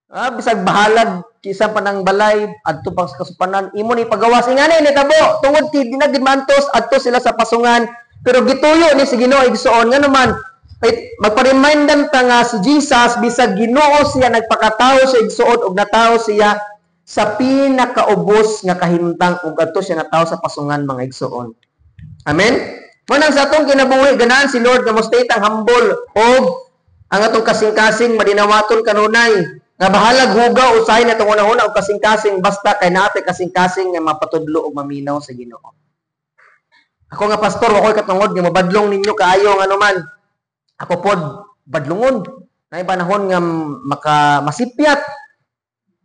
Ah, bisag bahalag kisa pa ng balay adto pa sa kasupanan imo ni pagawas ingani ni tabo tungod kay di na gid maantos adto sila sa pasungan, pero gituyo ni si Ginoo, igsuon, nga naman ay magpa-remindan ta nga si Jesus, bisag Ginoo siya, nagpakatawo siya, igsuon, ug natawo siya sa pinakaubos nga kahimtang ug adto siya natawo sa pasungan, mga igsuon. Amen. Mao nang sa atong kinabuhi, ganahan si Lord nga mo stay tang humble og ang atong kasing-kasing madinawaton kanunay. Nga bahalag hugaw usahay na itong una-una og kasing-kasing, basta kay naate kasing-kasing nga mapatudlo og maminaw sa Ginoo. Ako nga pastor, wako'y katungod nga mabadlong ninyo kaayo nga anuman. Ako pod badlongon. Naay panahon nga maka masipyat.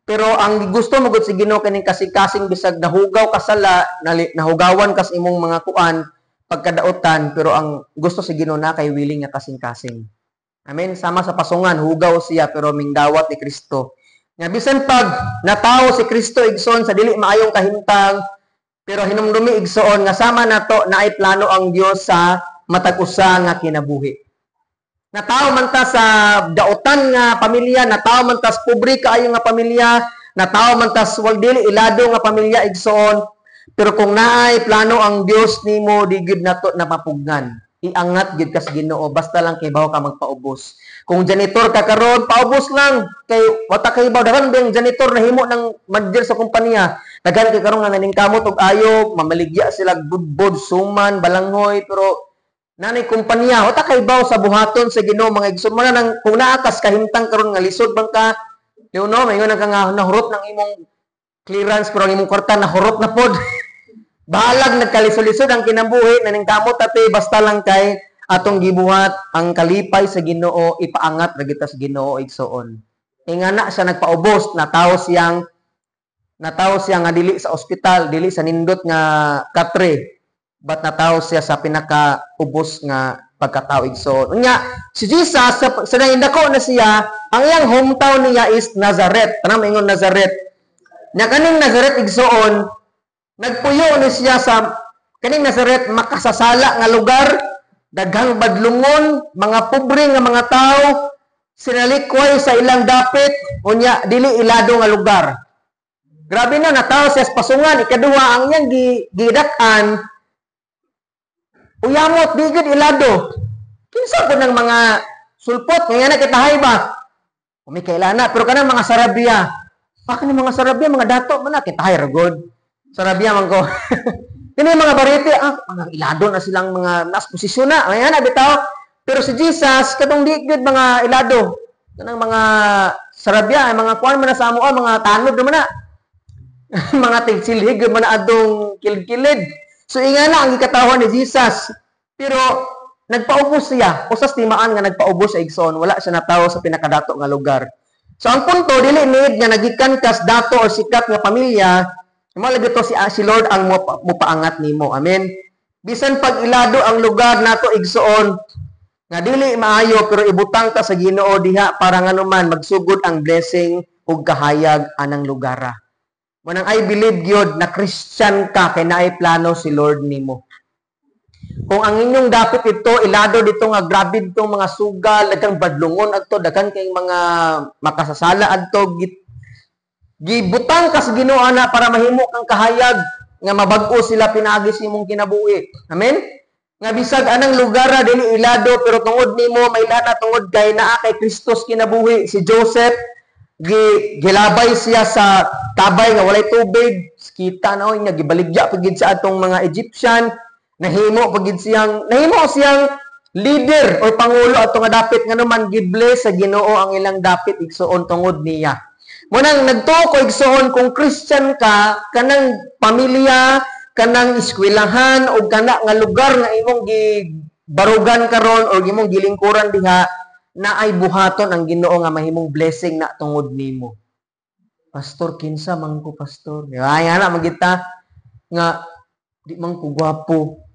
Pero ang gusto mo gud si Ginoo kaning kasing-kasing, bisag nahugaw ka sala, nahugawan kas imong mga kuan pagkadautan, pero ang gusto si Ginoo na kay willing nga kasing-kasing. Amen. Sama sa pasungan, hugaw siya pero mingdawat ni Kristo. Nga bisan pag natawo si Kristo, igsoon, sa dili maayong kahimtang, pero hinumdumi, igsoon, nga sama nato naay plano ang Dios sa matag usa nga kinabuhi. Natawo man ta sa dautan nga pamilya, natawo man ta sa pobre kaayo nga pamilya, natawo man ta sa wag dili ilado nga pamilya, igsoon, pero kung naay plano ang Dios nimo, di gyud nato napapugnan. Iangat gyud ka sa Ginoo basta lang kay bawo ka magpaubos. Kung janitor ka karon, paubos lang kay wata kay bawo daghan bang janitor nahimo ng manager sa kompanya. Daghan kay karon nga naningkamot og ayo, mamaligya sila budbod, suman, balanghoy, pero nanay kumpanya, wata kay bawo sa buhaton sa Ginoo, mga igsoon. Mo na nang kung naa kas kahimtang karon nga lisod bang ka, you know, maingon ka nga nahurot ng imong clearance pero ang imong kwarta nahurot na pod. Bahalag nagkalisod-lisod ang kinabuhi, naningkamot ate, basta lang kay atong gibuhat ang kalipay sa Ginoo, ipaangat ra kita sa Ginoo, igsoon. Ingana siya nagpaubos, natawo siya nga dili sa ospital, dili sa nindot nga katre, but natawo siya sa pinakaubos nga pagkatao, igsoon. Unya, si Jesus sa nahindako na siya, ang iyang hometown niya is Nazareth. Tanang maingon Nazareth. Nya kaning Nazareth, igsoon, nagpuyo ni siya sa kaning Nazaret, makasasala nga lugar, daghang badlungon, mga pobre nga mga tao, sinalikway sa ilang dapit, unya dili ilado nga lugar. Grabe na natawo siya sa pasungan. Ikaduha, ang iyang gidak-an uyamot, di gid ilado. Kinsa po ng mga sulpot, ngayon na kitahay ba? Kumikaila na, pero kanang mga sarabia. Pa kanang mga sarabia, mga dato man na kitahay ra god. Sarabia man ko. Kini mga barete, mga ilado na silang mga nas posisyon na. Ayan na bitaw. Pero si Jesus katong di gid mga ilado. Kanang mga sarabia, mga kuan man na sa amo, mga tanod naman na. Mga tigsilhig man na adong kilid-kilid. So ingana ang gikatawan ni Jesus. Pero nagpaubos siya. Usas timaan nga nagpaubos sa igsoon, wala siya natawo sa pinakadato nga lugar. So ang punto, dili need nga nagikan kas dato o sikat nga pamilya. Mao lagi to si Lord ang mupaangat nimo. Amen. Bisan pag ilado ang lugar nato, igsoon, nga dili maayo, pero ibutang ta sa Ginoo diha para nganuman magsugod ang blessing ug kahayag anang lugara. Manang I believe gyud na Christian ka kay naay plano si Lord nimo. Kung ang inyong dapit ito ilado dito nga grabe ditong mga sugal, daghang badlungon adto, daghan kay mga makasasala adto, gibutang ka sa Ginoo ana para mahimo kang kahayag nga mabag-o sila pinaagi sa imong kinabuhi. Amen? Nga bisag anang lugar dili ilado, pero tungod nimo mailana tungod kay naa kay Kristus kinabuhi. Si Joseph gilabay siya sa tabay nga walay tubig, kita na oy nga gibaligya pagid sa atong mga Egyptian, nahimo siyang leader or pangulo ato nga dapit, nga naman gibless sa Ginoo ang ilang dapit, igsuon, tungod niya. Munang nagtuo ko, igsuon, kung Christian ka, kanang pamilya, kanang eskwelahan o kana nga lugar nga imong gibarugan karon or imong gilingkuran diha, na ay buhaton ang Ginoo nga mahimong blessing na tungod nimo. Pastor, kinsa man ko, pastor? Ay, ana magita nga di man ko gwapo.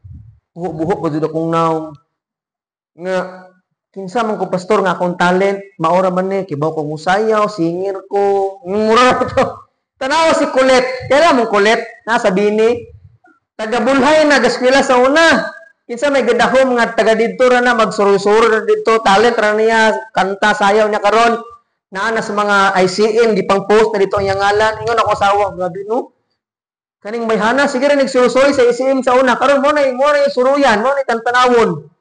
Buho-buho pa jud akong naong. Nga Kinsa man ko, pastor, nga akong talent, maora man ni, kibaw ko musayaw, singer ko, mura to. Tanawa si Kulit. Kaya mong Kulit, nasa Bini. Taga Bulhay na, gaskwela sa una. Kinsa may gadahom nga taga didto ra na, magsuroy-suroy na didto, talent ra niya, kanta, sayaw niya karon. Naa na sa mga ICM, gipang post na dito ang iyang ngalan. Ingon ako asawa, grabe no. Kaning mayhana, sige ra nagsuroy sa ICM sa una. Karon mo na suruyan, mo na tantanawon.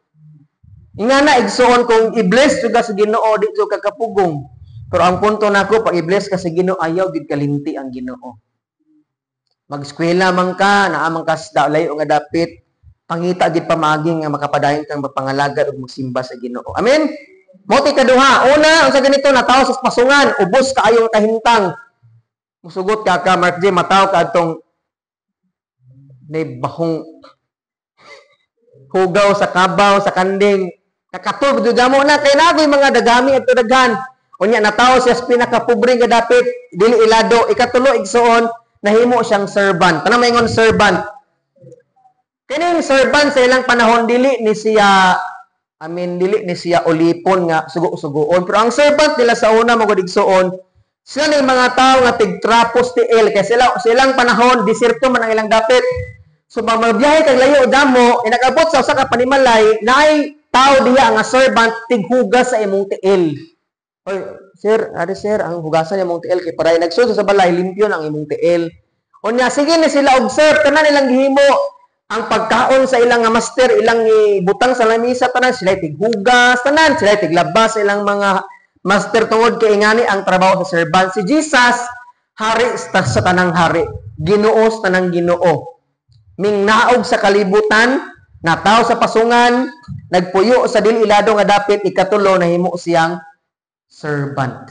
Nga na igsuon, kung i-bless juga sa Ginoo, di jud ka kapugong. Pero ang punto nako, pag i-bless ka sa Ginoo, ayaw gid kalinti ang Ginoo. Mag-eskwela man ka, naa man ka sa layo nga dapit, pangita gid pamagi nga makapadayon kang mapangalagad ug magsimba sa Ginoo. Amen. Mao kaduha. Una, unsa ganito, natawo sa pasungan, ubos kaayo nga kahimtang. Musugot ka ka Mark J, mataw ka adtong nay bahong hugaw sa kabaw, sa kanding. Kakatug jud mo na kay nagoy mga dagami at daghan. Unya natawo siya sa pinakapobre nga dapit, dili ilado. Ikatulo, igsuon, nahimo siyang servant. Tanang maingon, "Servant." Kining servant sa ilang panahon, dili ni siya, I mean, dili ni siya ulipon nga sugo-sugoon. Pero ang servant nila sa una mga igsuon, sila ni mga tao nga tigtrapos tiil kay sila silang panahon diserto man ang ilang dapit. So pag magbiyahe kag layo damo, inakabot sa usa ka panimalay, naay tao diha nga servant, tighugas sa imong tiil. "Oy, sir, ari sir, ang hugasan imong tiil kay para nagsulod sa balay, limpyo ang imong tiil." Unya sige ni sila observe tanan ilang gihimo, ang pagkaon sa ilang nga master, ilang ibutang sa lamisa tanan, sila tighugas tanan, sila tiglabas sa ilang mga master tungod kay ingani ang trabaho sa servant. Si Jesus, hari sa tanang hari, Ginoo sa tanang Ginoo. Mingnaog sa kalibutan, nataw sa pasungan, nagpuyo sa dili ilado nga dapit, ikatulo, nahimo siyang servant.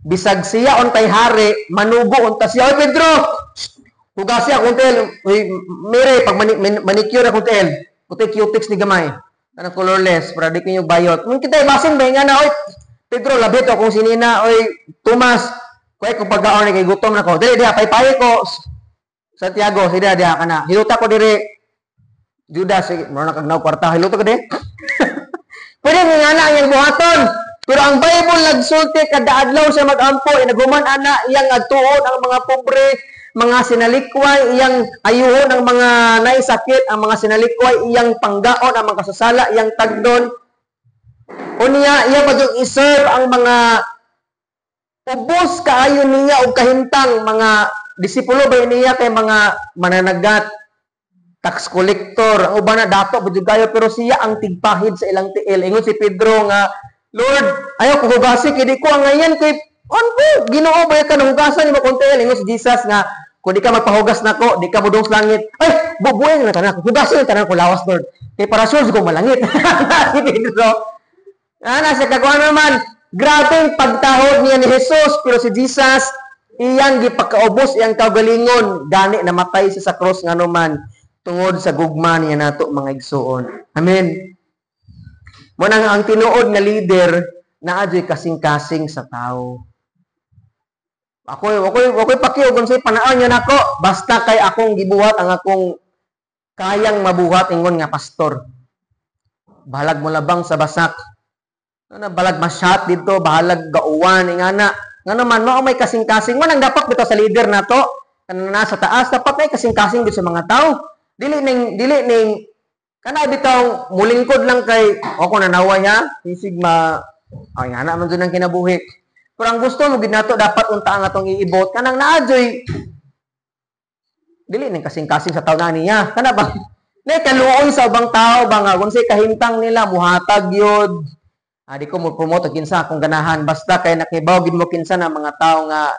Bisag siya untay hari, manugo unta siya. "Oy Pedro, hugasi akong tiil. Uy, Mary, pag manicure akong tiil. Puti cutex ni gamay. Kanang colorless, para di kinyo bayot." Mun kita basin ba nga na, "Oy, Pedro, labit akong sinina. Oy, Tomas, kuhay ko pagkaon kay gutom na ko. Dili diha, paypay ko. Santiago, sige diha kana. Hiluta ko dire. Judas, sige, mura na kag naw kwarta, hiluta ko dire." Pwede nga na ang buhaton. Pero ang Bible nagsulti kada adlaw siya magampo, inaghuman ana iyang adtuon ang mga pobre, mga sinalikway, iyang ayuhon ang mga naisakit, ang mga sinalikway, iyang panggaon ang mga kasasala, iyang tagdon. Unya, iya pa yung iserve ang mga ubos kaayo niya og kahimtang, mga disipulo ba niya kay mga mananagat, tax collector, ang uban na dato ba kayo, pero siya ang tigpahid sa ilang tiil. Ingon si Pedro nga, "Lord, ayaw ko hugasi kay di ko angayan kay on po, Ginoo ba ka hugasan nimo kung tiil?" Ingon si Jesus nga, "Kung di ka magpahugas nako, di ka modung sa langit." "Ay, bubuhay na tanan ko. Hugasin na tanan ko lawas, Lord. Kay para sure ko malangit." Si Pedro. Ah, nasa kakuha naman, grabe pagtahod niya ni Jesus, pero si Jesus, iyang gipakaubos iyang kaugalingon, gani namatay siya sa cross nga naman, tungod sa gugma niya nato, mga igsuon. Amen. Mo nang ang tinuod nga leader naa joy kasing-kasing sa tao. Ako pakiog kung say pananaw niya nako, basta kay akong gibuhat ang akong kayang mabuhat ingon nga pastor. Bahalag mo labang sa basak. Ano, balag masyat dito, bahalag gauwan, ingana. Nga naman, mao may kasing-kasing. Mo nang dapat bitaw sa leader nato, kanang nasa taas, dapat may kasing-kasing dito sa mga tao. Dili ning kana bitaw mulingkod lang kay ako nanaway ha, isig ma ay ana man jud ang kinabuhi. Pero ang gusto mo gid nato, dapat unta ang atong iibot kanang naa joy dili ning kasing-kasing sa tao na niya. Kana ba? Ne kaluoy sa ubang tao ba nga kung say kahimtang nila muhatag yun. Ah, di ko mo promote kinsa akong ganahan, basta kay nakibaw gid mo kinsa na mga tao nga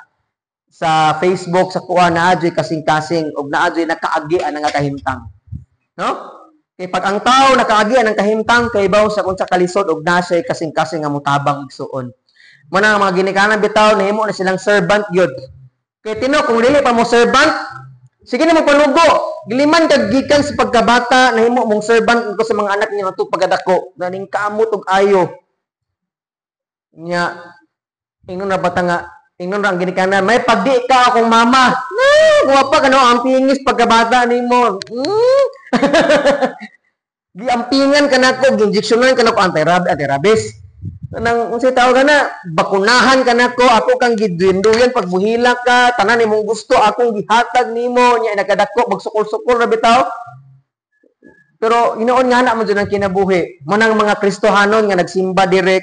sa Facebook sa kuha naa joy kasing-kasing ug naa joy nakaagi ang nga kahimtang. No? Kay pag ang tao nakaagi ang kahimtang, kay baw sa kung sa kalisod ug na siya kasing-kasing nga mutabang igsuon. Mo na ang mga ginikanan bitaw nahimo na silang servant gyud. Kay tino kung dili pa mo servant, sige na mo panugo. Giliman kag gikan sa pagkabata nahimo mong servant ko sa mga anak niya ngadto pagkadako. Ganing kamot og ayo. Nya ingnon ra bata nga ingnon ra ang ginikanan, "May pagdi ka akong mama." No, guwapa ka no, ang pingis pagkabata nimo. Giampingan ka nako, giinjeksyonan ka nako anti-rabies. Kanang unsay tawag na, bakunahan ka nako, ako kang giduyan pag muhilak ka, tanan imong gusto akong gihatag nimo, nya nakadako magsukol-sukol ra bitaw. Pero hinoon nga na mo dyan ang kinabuhi. Manang mga Kristohanon nga nagsimba direk,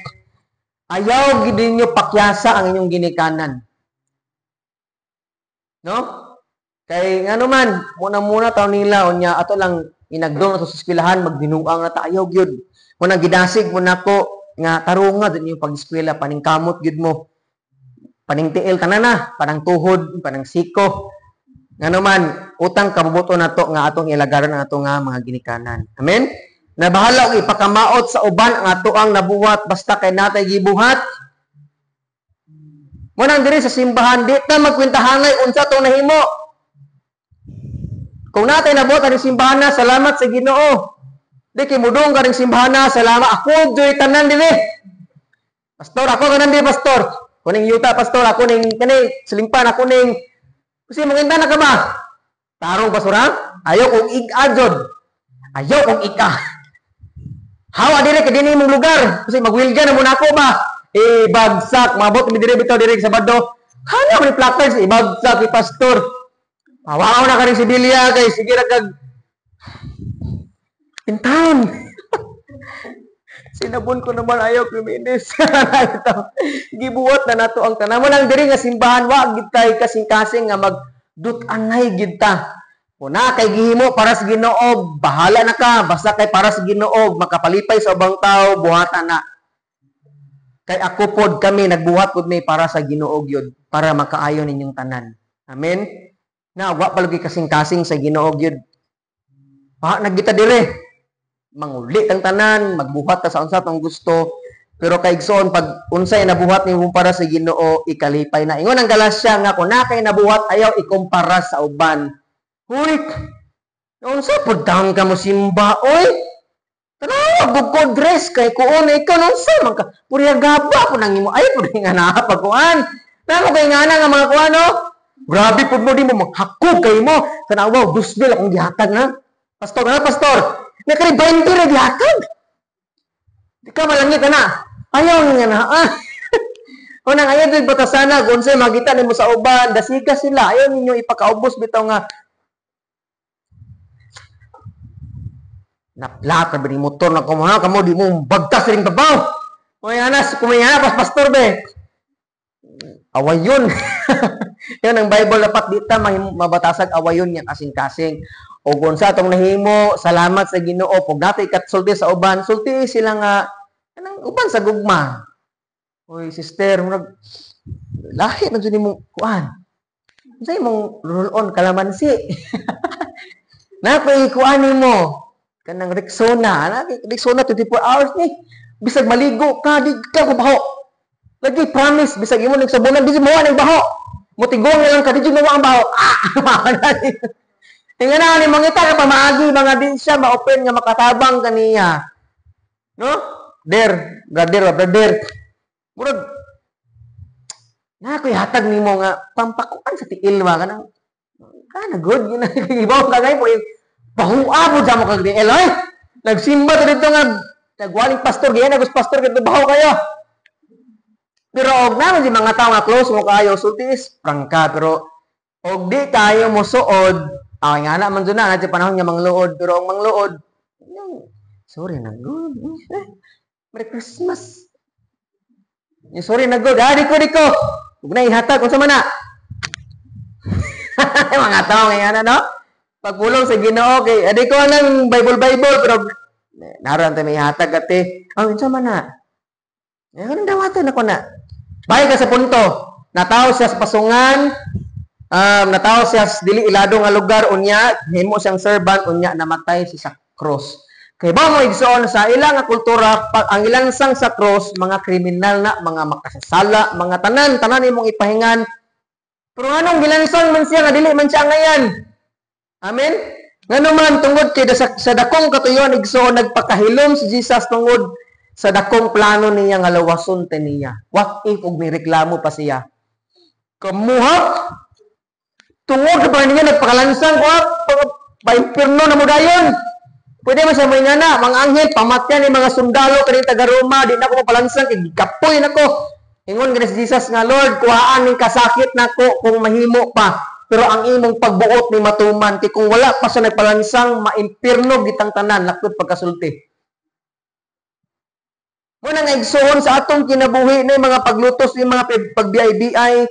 ayaw gid ninyo pakyasa ang inyong ginikanan. No? Kay ngano man, muna-muna taw nila unya ato lang inagdong na sa eskwelahan, magbinuang na ta, ayaw gyud. Muna gidasig mo nako nga tarunga din yung pag-eskwela, paningkamot gyud mo. Paningtiil tanan na, panang tuhod, panang siko. Ngano man, utang kabubuto na to nga atong ilagaran ang ato nga mga ginikanan. Amen? Nabahala og ipakamaot sa uban ang ato ang nabuhat basta kay natay gibuhat. Mo nang diri sa simbahan di ta magkwentahanay unsa tong nahimo. Kung natay nabuhat ang simbahan na, salamat sa Ginoo. Di kay mudong ka ring simbahan na, salamat ako joy tanan diri. Pastor, ako kanan di pastor. Kuning yuta pastor, ako ning kani silimpan ako ning. Kasi manginta na ka ba? Tarong basura? Ayaw kong ig-a jod. Ayaw kong ika. Hawa dire kay dinhi imong lugar. Kasi magwilga na muna ako ba? Eh, bagsak. Mabot mi dire bitaw dire sa Sabado. Hana man placards, ibagsak ni pastor. Hawa na ka rin sibilya kay sige ra kag in town. Sinabon ko naman ayaw kriminis. Gibuhat na nato ang tanan. Mo nang diri nga simbahan wa gid kay kasing-kasing nga magdut-anay gid ta. Kung na kay gihimo para sa Ginoo, bahala na ka. Basta kay para sa Ginoo, makapalipay sa ubang tao, buhatan na. Kay ako pod kami nagbuhat pod mi para sa Ginoo gyud, para makaayo ninyong tanan. Amen. Na wa pa lagi kasing-kasing sa Ginoo gyud. Pa nagita dire. Manguli tang tanan, magbuhat ta sa unsa tong gusto. Pero kay igsoon pag unsay nabuhat nimo para sa Ginoo, ikalipay na. Ingon ang Galacia nga kung na kay nabuhat ayaw ikumpara sa uban. Huy, unsa pud taon ka mo simba oy? Tanawa gud ko dress kay kuon ikaw unsa man ka? Puriya gaba po nang imo. Ay pud nga naa pagkuan. Namo kay ngana nga mga kuan no? Grabe pud mo di mo maghakog kay mo. Tanawa 2,000 akong gihatag na. Pastor na pastor. Nakari 20 ra gihatag. Di ka malangit na. Ayaw nga na. Ah. Unang ayaw din batasana kung unsay makita nimo sa uban, dasiga sila. Ayaw ninyo ipakaubos bitaw nga naplaka ba ni motor na kamo kamo di mo bagtas ring babaw. Kumayanas, kumayana pas pastor be. Awayon. Yan ang Bible dapat di ta mabatasag awayon nga kasing-kasing. O kung sa atong nahimo, salamat sa Ginoo. Pag natay katsulti sa uban, sulti sila nga kanang uban sa gugma. Oy sister, murag lahi man jud nimo kuan. Unsa imong roll on kalamansi? Nakoy kuan nimo kanang Rexona, na Rexona 24 hours ni. Bisag maligo ka, di ka baho. Lagi promise bisag imo ning sabunan di mo ning baho. Motigong na lang ka di mo ang baho. Ah, tingnan na ni mangita ka pamaagi mga di siya ma-open nga makatabang kaniya. No? Der, brother, brother. Murag na koy hatag nimo nga pampakuan sa tiil ba kanang kana good yun ibaw ka gay po bahua po sa mo kag tiil oy. Nagsimba ta dito nga nagwaling pastor giyan nagus pastor kadto baho kayo. Pero og naman si mga tawo nga close mo kayo sulti is prangka pero og di kayo mo suod ay nga na man jud na sa panahon nga mangluod pero ang mangluod sorry na good. Merry Christmas. Sorry na good. Ah, di ko. Ug na ihatag unsa man na. Mga tao ngayon no? Pagpulong sa Ginoo kay adi ko nang Bible pero naron ta may ihatag ate. Oh, unsa man na? Eh kanang dawaton ako na. Bay ka sa punto. Nataw siya sa pasungan. Nataw siya sa dili ilado nga lugar unya himo siyang servant unya namatay siya sa cross. Kay ba mo igsoon sa ilang nga kultura pag ang ilansang sa cross mga kriminal na, mga makasasala, mga tanan tanan imong ipahingan. Pero anong gilansang man siya nga dili man siya ngayan? Amen. Ngano man tungod kay sa dakong katuyon igsoon nagpakahilom si Jesus tungod sa dakong plano niya nga lawason te niya. What if og may reklamo pa siya? Kamuha tungod pa niya nagpakalansang ko pa impierno na mo dayon. Pwede man siya moingon na, mga anghel, pamatyan ni mga sundalo kaning taga Roma, di na ako mapalansang, kay gikapoy nako. Ingon gani si Jesus nga, "Lord, kuhaan ning kasakit nako kung mahimo pa. Pero ang imong pagbuot ni matuman," kay kung wala pa siya nagpalansang, maimpirno gitang tanan, lakod pagkasulti. Muna nga igsoon sa atong kinabuhi na mga paglutos, yung mga pagbiay-biay,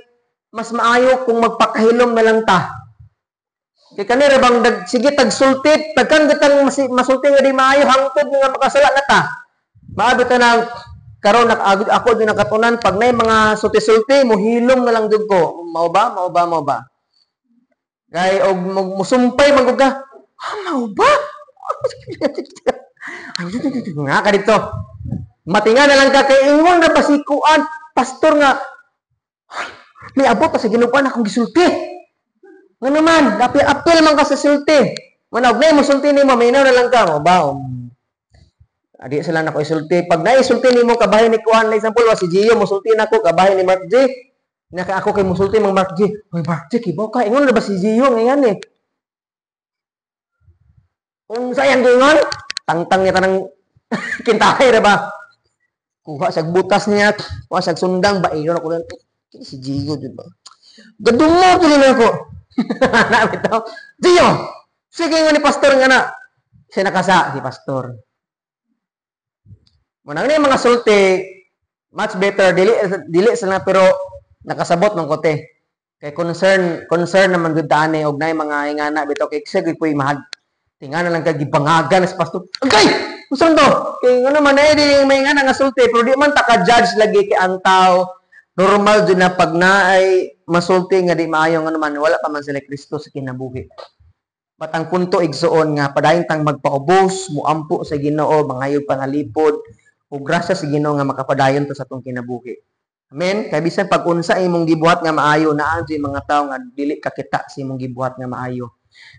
mas maayo kung magpakahilom na lang ta. Kay kanira bang dag, sige tagsultit, tagkan gitang masulti nga di maayo hangtod nga makasala na ta. Maabot ta nang karon ako din nakatunan pag nay mga sulti-sulti mohilom na lang jud ko. Mao ba? Mao ba? Mao ba? Kay og musumpay man gud ka. Ah, mao ba? Nga ka dito. Matinga na lang ka kay ingon ra ba si kuan pastor nga may abot pa sa Ginoo akong gisulti. Nga naman, dapat apil man ka sa sulti. Manaog na mo sulti nimo, minaw na lang ka mo ba? Adi sila nako isulti. Pag naisulti nimo kabahin ni kuan, like example, wa si Gio musulti nako kabahin ni Mark J. Naka ako kay musulti mang Mark J. Oy Mark J, kibaw ka. Ingon na ba si Gio ngayon eh? Kung sayang gingon, tangtang niya tanang kintahay ra ba? Kuha sa butas niya, kuha sa sundang ba ingon ako lang. Kini si Gio jud ba? Gadumo tuloy na ako. Na bitaw. Gio. Sige nga ni pastor nga na. Siya nakasa si pastor. Muna ni mga sulti, much better dili dili sila pero nakasabot ng kote. Kay concern concern naman gud tani og nay mga ingana bitaw kay siya gud po'y mahag. Tingana lang kay gibangagan sa pastor. Agay! Usan to? Kay ngano man ay di may ingana nga sulti pero di man ta ka judge lagi kay ang tao normal jud na pag naay masulti nga di maayo, nga naman wala pa man sila Kristo sa kinabuhi. But ang punto igsuon nga padayon tang magpaubos, muampo sa Ginoo, mangayog panalipod ug grasya sa Ginoo nga makapadayon ta sa atong kinabuhi. Amen. Kay bisan pag unsa imong gibuhat nga maayo, naa jud mga tawo nga dili kakita sa imong gibuhat nga maayo.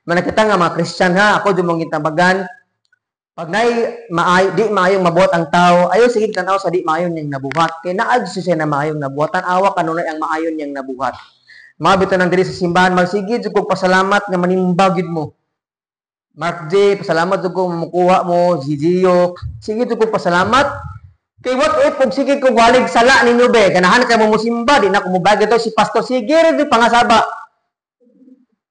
Manakita nga mga Christian ha, ako jud mong gitambagan, pag nay maayo, di maayong mabuhat ang tao, ayo sige tan-aw sa di maayon niyang nabuhat. Kay naa jud siya na maayong nabuhat, tan-awa kanunay ang maayon niyang nabuhat. Mga bitaw nang diri sa simbahan, magsige jud kog pasalamat nga manimbag gid mo. Mark J, pasalamat jud ko mukuha mo, Gio. Sige jud kog pasalamat. Kay what if kung sige kog walig sala ninyo be, ganahan kay mo musimba, di na ko mubagay to si pastor, sige ra jud pangasaba.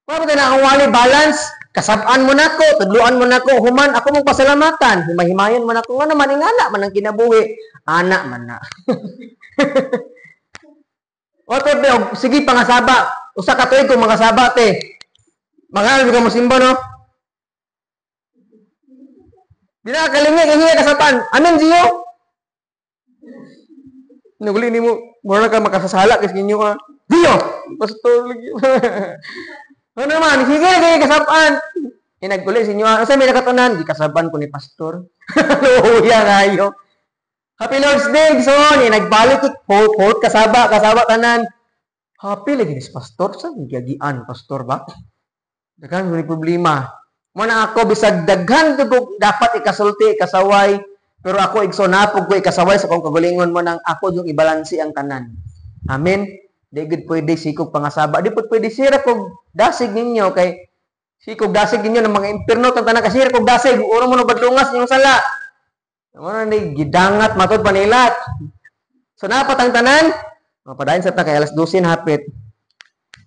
Wa ba na ang wali balance? Kasab-an mo nako, tudluan mo nako, human ako mong pasalamatan. Himahimayon mo nako nga naman ingana man ang kinabuhi. Ana man na. What if be, sige pangasaba. Usa ka tuig kung makasaba te. Mangal ka mo simba no? Di na kalingi kay kasapan. Amen Gio. Nuguli nimo, mura ka makasasala kay inyo ka. Gio, pastor lagi. Ano naman, sige kay kasapan. Inaguli sa inyo, asa may nakatunan? Di kasaban ko ni pastor. Luya kayo. Happy Lord's Day, so nagbalik quote, quote, kasaba, kasaba tanan. Happy lagi ni pastor, sa giyagian pastor ba? Daghan ni problema. Mo na ako bisag daghan tugog dapat ikasulti, ikasaway, pero ako igso napog ko ikasaway sa akong kagalingon mo nang ako yung ibalansi ang tanan. Amen. Di gud pwede sikog pangasaba. Di pud pwede sira kog dasig ninyo kay sikog dasig ninyo ng mga impierno tang tanan kasi kog dasig uro mo no badlungas inyong sala. Mo na ni gidangat matod panilat. So napat ang tanan, mapadayon sa ta kay alas 12 na hapit.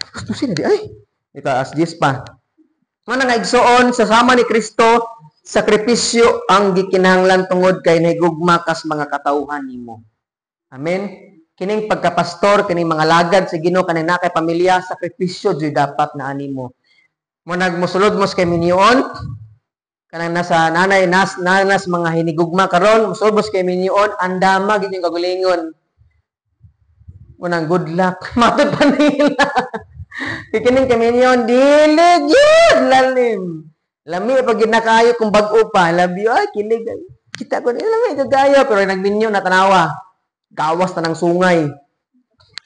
Alas 12 na di ay. Ito alas 10 pa. Mana nga igsoon sa sama ni Kristo, sakripisyo ang gikinahanglan tungod kay nahigugma kas mga katawhan nimo. Amen. Kining pagkapastor, kining mga lagad sa Ginoo kaning na kay pamilya, sakripisyo jud dapat na animo. Mo nagmosulod mo sa kay minyoon, kanang nasa nanay nas nanas mga hinigugma karon, mosulod mo sa kay minyoon, andama gid yung kagulingon. Munang good luck. Matod pa nila. Kikining kay minyoon, dili gyud lalim. Lami pag gid nakayo kung bag-o pa. Love you. Ay, kilig. Kita ko nila lami kagayo pero nagminyo na tanawa. Gawas na ng sungay.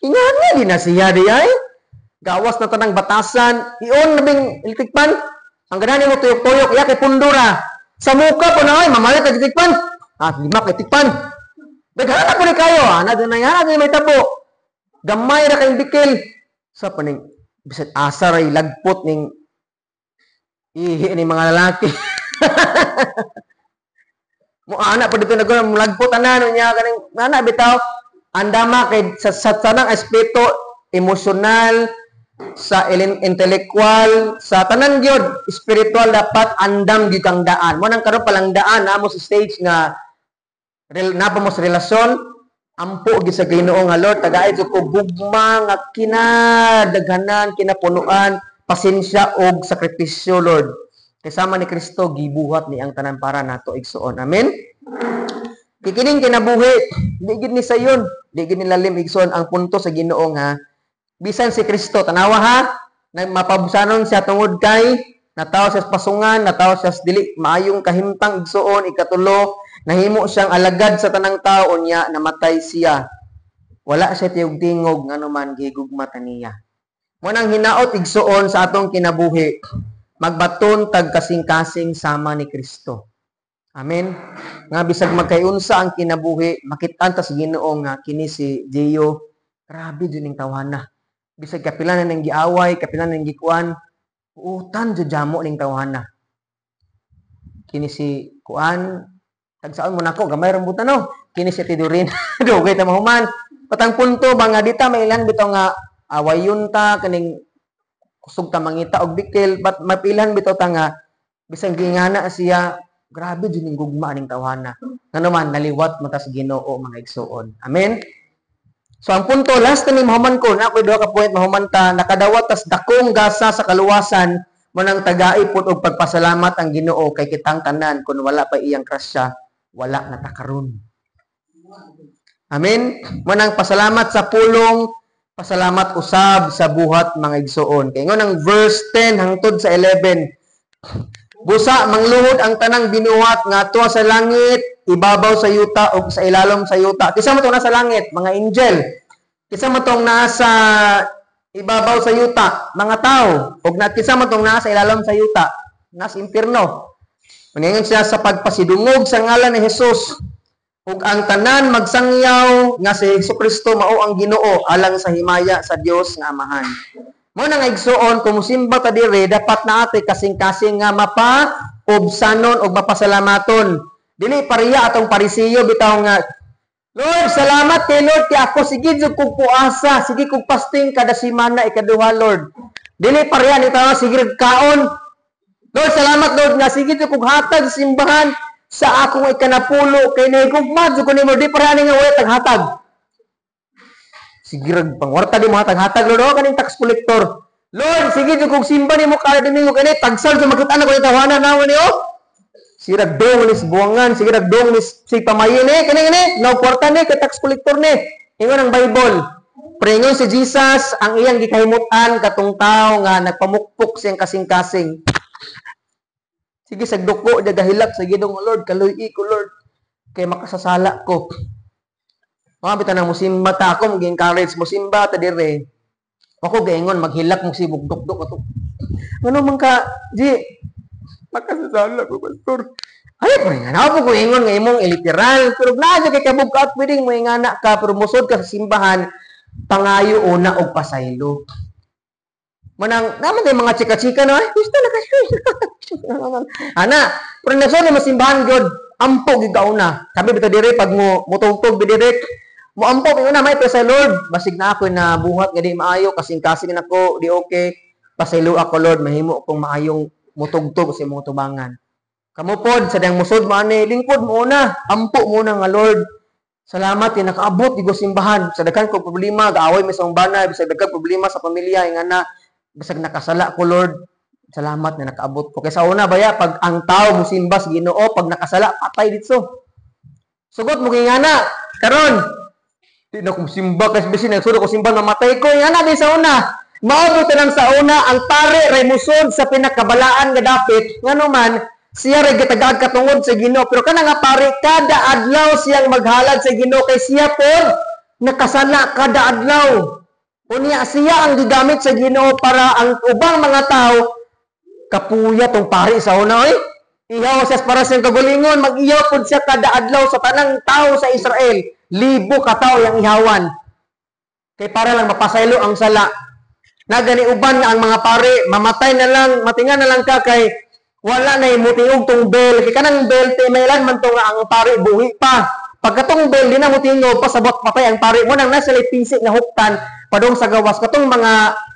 Ingan nga di na siya di ay. Gawas na tanang batasan. Ion na bing electric pan. Ang ganahan mo tuyok-tuyok. Iya kay pundura. Sa muka po na ay, mamalit ang electric pan. Ah, lima kay electric pan. Daghan na po ni kayo. Ana doon na yan. Ana may tabo. Gamay ra kayong bikil. Sa paning, bisag asa ray lagpot ning ihi ni mga lalaki. Mo ana pa dito naguna mulagpo tanan niya kaning ana bitaw andama kay sa tanang aspeto, emosyonal, sa intellectual, sa tanan gyud, spiritual, dapat andam gyud kang daan. Mo nang karon palang daan namo sa stage nga napa mo sa relasyon, ampo gyud sa Ginoo nga, "Lord, tagay jud ko gugma nga kinadaghanan, kinapunuan, pasensya og sakripisyo, Lord." Kay sama ni Kristo, gibuhat ni ang tanan para nato, igsuon. Amen. Kikining kinabuhi, di gid ni sayon, di gid ni lalim, igsuon. Ang punto sa Ginoo nga bisan si Kristo, tanawa ha, mapabsanon siya tungod kay natawo siya sa pasungan, natawo siya sa dili maayong kahimtang, igsuon. Ikatulo, nahimo siyang alagad sa tanang tao, unya namatay siya. Wala siya tiyog-tingog, ngano man gigugma ta niya. Mo nang hinaot, igsuon, sa atong kinabuhi, magbaton tag kasing-kasing sama ni Kristo. Amen. Nga bisag magkayunsa ang kinabuhi, makit-an ta sa Ginoo nga kini si Gio, grabe jud ning tawhana. Bisag kapila na ning giaway, kapila na ning gikuan, utan jud jamo ning tawhana. Kini si kuan, tagsaon mo nako, gamay ra buta no. Kini si Tidurin. Dugay ta mahuman. Patang punto ba nga dita mailan bitaw nga awayon ta, kaning kusog ta mangita og bikil, but mapilhan bitaw ta nga bisan gingana siya, grabe jud ning gugma ning tawhana. Ngano man naliwat mo ta sa Ginoo, mga igsuon. Amen. So ang punto, last na ni mahuman ko, na ako duha ka point mahuman ta, nakadawat tas dakong gasa sa kaluwasan. Mo nang tagai pud og pagpasalamat ang Ginoo kay kitang tanan, kun wala pa iyang grasya, wala na ta karon. Amen. Mo nang pasalamat sa pulong, pasalamat usab sa buhat, mga igsuon. Kay ingon ang verse 10 hangtod sa 11, "Busa mangluhod ang tanang binuhat nga tuwa sa langit, ibabaw sa yuta ug sa ilalom sa yuta." Kinsa man tong nasa langit? Mga angel. Kinsa man tong nasa ibabaw sa yuta? Mga tao. Ug na kinsa man tong nasa ilalom sa yuta? Nasa impierno. Maningon siya, "Sa pagpasidungog sa ngalan ni Jesus ug ang tanan magsangyaw nga si Jesu Kristo mao ang Ginoo, alang sa himaya sa Dios nga Amahan." Mo nang, igsuon, kung musimba ta dire, dapat na ate kasing-kasing nga mapa obsanon og mapasalamaton. Dili pareha atong Parisiyo bitaw nga, "Lord, salamat kay Lord kay ako sige jud kog puasa, sige kog fasting kada semana ikaduha, Lord." Dili pareha ni tawo sige kaon. "Lord, salamat, Lord, nga sige jud kog hatag sa simbahan sa akong ikanapulo kay nahigugma jud ko nimo." Di pareha ni nga wala taghatag. Sige rag pangwarta, di mo hatag-hatag, Lord, oh, kaning tax collector. "Lord, sige jud kog simba nimo kada Domingo kani tagsal sa makita na ko ni tawanan nawa ni oh. Sige rag dong ni buwangan, sige rag dong ni si pamayin ni kani kani, no kwarta ni kay tax collector ni." Ingon ang Bible. Pero ingon si Jesus, ang iyang gikahimutan katong tao nga nagpamukpok siyang kasing-kasing. Sige sa duko, gahilak sa Ginoo, "Lord, kaluy ko, Lord. Kay makasasala ko." Mga bitaw na musimba ta ako, mag-encourage, musimba ta dire. Ako gaingon, maghilak mo si bugdok-dok ato. Ano man ka, Ji? "Makasasala ko, pastor." Ay, pre, nga po ko ingon nga imong iliteral. Pero naa kay kabugat, pwedeng mo ingana ka, pero musod ka sa simbahan, pangayo una og pasaylo. Manang, naman yung mga chika-chika no, ay, gusto na kasi. Ana, pero nasod mo simbahan gyud, ampo gyud kauna. Kami bitaw dire pag mo mutugtog bi dire, mo ampo mi una may sa Lord. Basig na ako na buhat nga di maayo, kasing-kasing nako, di okay. Pasaylo ako, Lord, mahimo kong maayong mutugtog sa imong tubangan. Kamo pod sa dang musod mo ani, lingkod mo una, ampo mo na nga, "Lord, salamat kay nakaabot di ko simbahan. Sa daghan ko problema, gaaway mi sa akong bana, bisag daghan problema sa pamilya, nga na bisag nakasala ko, Lord, salamat na nakaabot ko." Kaysa una baya pag ang tao musimba sa Ginoo, pag nakasala, patay dito. Sugot mo kay ngana karon, "Di na ko simba kasi bisin nagsud ko simba, mamatay ko." Ngana di sa una. Mao lang sa una ang pare ray musod sa pinakabalaan nga dapit, ngano man siya ray gitagaag katungod sa Ginoo, pero kana nga pare kada adlaw siyang maghalad sa Ginoo kay siya pod nakasala kada adlaw. Unya siya ang gigamit sa Ginoo para ang ubang mga tao kapuya tong pari sa una oy. Ihaw siya para sa kagalingon, mag-ihaw pod siya kada adlaw sa tanang tao sa Israel. Libo ka tao yang ihawan. Kay para lang mapasaylo ang sala. Nagani uban nga ang mga pare, mamatay na lang, matinga na lang ka kay Wala na mutingog tong bell. Kay kanang bell, te, mailan man to nga ang pari buhi pa. Pagkatong bell, di na mutingog, pasabot patay ang pari mo. Nang nasa pisi nga huktan, padong sa gawas. Katong mga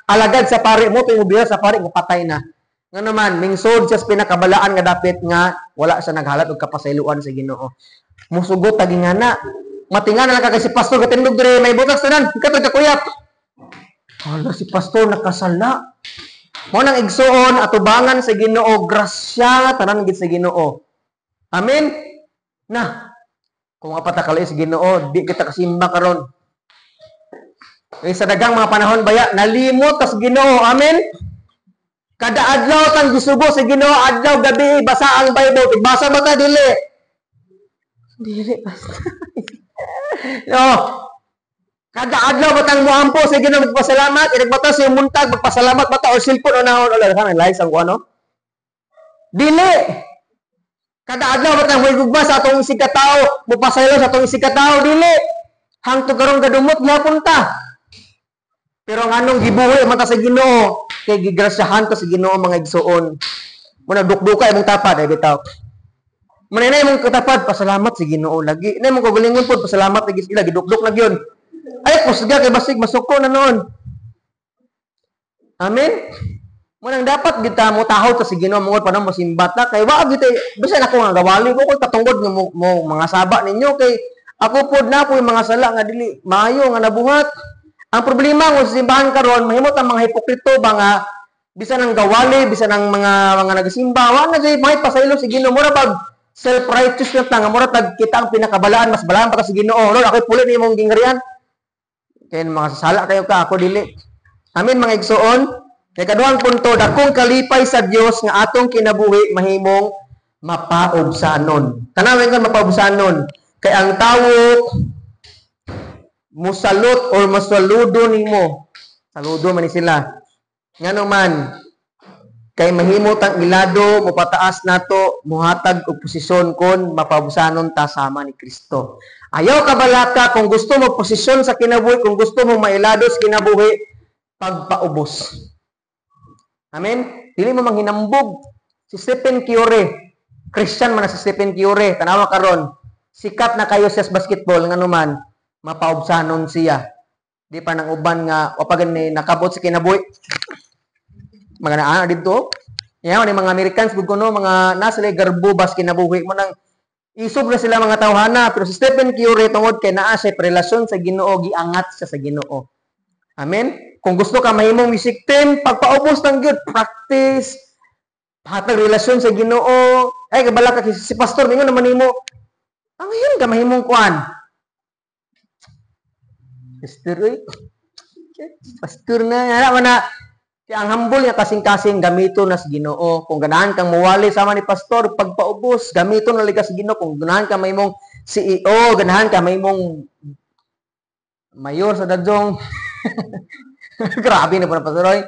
alagad sa pari mo, tuwing ubiya sa pari, nga patay na. Nga naman, mingsod siya sa pinakabalaan nga dapit nga wala siya naghalat og kapasayloan sa Ginoo. Musugot tagingana. Matinga na lang ka kay si pastor katindog dire may butak tanan. Katong kakuyap. Hala, si pastor nakasala. Mo nang igsuon atubangan sa Ginoo, grasya tanan gid sa Ginoo. Amen. Na kung apat ka sa Ginoo, di kita kasimba karon. Eh, sa dagang mga panahon baya nalimot tas Ginoo. Amen. Kada adlaw tang gisugo sa Ginoo, adlaw gabi basa ang Bible. Basa ba ta dili? Dili, pastor. No. Kada adlaw batang muampo sa Ginoo magpasalamat, inagbata sa muntag magpasalamat bata or cellphone o nahon wala ka live ang kuno. Dili. Kada adlaw batang moigugma sa atong isig ka tawo, mopasaylo sa atong isig ka tawo, dili. Hangtod karong gadumot gyapon ta. Pero ang anong gibuhi man ta sa Ginoo, kay gigrasyahan ta sa Ginoo, mga igsuon. Muna dukduka imong tapad ay bitaw. Muna na imong katapad, pasalamat sa Ginoo lagi. Na imong kagalingon pod, pasalamat lagi sila gidukduk na gyud. Ay kusga kay basig masuko na noon. Amen. Munang dapat kita mo tahod sa Ginoo mongod pa mo simbat na kay wa gyud bisan ako nga gawali ko kung katungod nga mo mga saba ninyo kay ako pod na po yung mga sala nga dili maayo nga nabuhat. Ang problema ng simbahan karon mahimot ang mga hipokrito ba nga bisan ang gawali, bisan ang mga nagasimba, wa na jay may pasaylo sa Ginoo, mura bag self-righteous na ta nga mura tag kita ang pinakabalaan, mas balaan pa ta sa Ginoo. Lord, ako'y puli nimong gingharian. Kay mga sala kayo ka, ako dili. Amen, mga igsuon. Kay kaduhang punto, dakong kalipay sa Dios nga atong kinabuhi mahimong mapaubsanon. Tanawin kon mapaubsanon. Kay ang tawo musalot or masaludo nimo. Saludo man ni sila. Ngano man kay mahimo tang ilado, mopataas nato, muhatag og posisyon kon mapaubsanon ta sama ni Kristo. Ayaw ka balaka kung gusto mo posisyon sa kinabuhi, kung gusto mo mailado sa kinabuhi, pagpaubos. Amen? Dili mo manghinambog. Si Stephen Curry, Christian man na si Stephen Curry, tanawa karon. Sikat na kayo siya sa basketball, ngano man mapaubsanon siya. Di pa nang uban nga wa pa gani nakabot sa kinabuhi. Mga naa didto. Yaw ni mga Americans gud kuno mga nasa sila garbo bas kinabuhi mo nang isog na sila mga tawhana, pero si Stephen Curry tungod kay naa siya relasyon sa Ginoo, giangat siya sa Ginoo. Amen. Kung gusto ka mahimong music team, pagpaubos ng gyud, practice, hatag relasyon sa Ginoo. Ay kabala ka si pastor mingon naman nimo. Ang ngayon ka mahimong kuan. Pastor, oy. Pastor na, ana man na. Kaya ang humble nga kasing-kasing gamito na sa Ginoo. Kung ganahan kang muwali sama ni pastor, pagpaubos, gamito na liga sa Ginoo. Kung ganahan ka mahimong CEO, ganahan ka mahimong mayor sa Dadjong. Grabe na po na pastor, oy.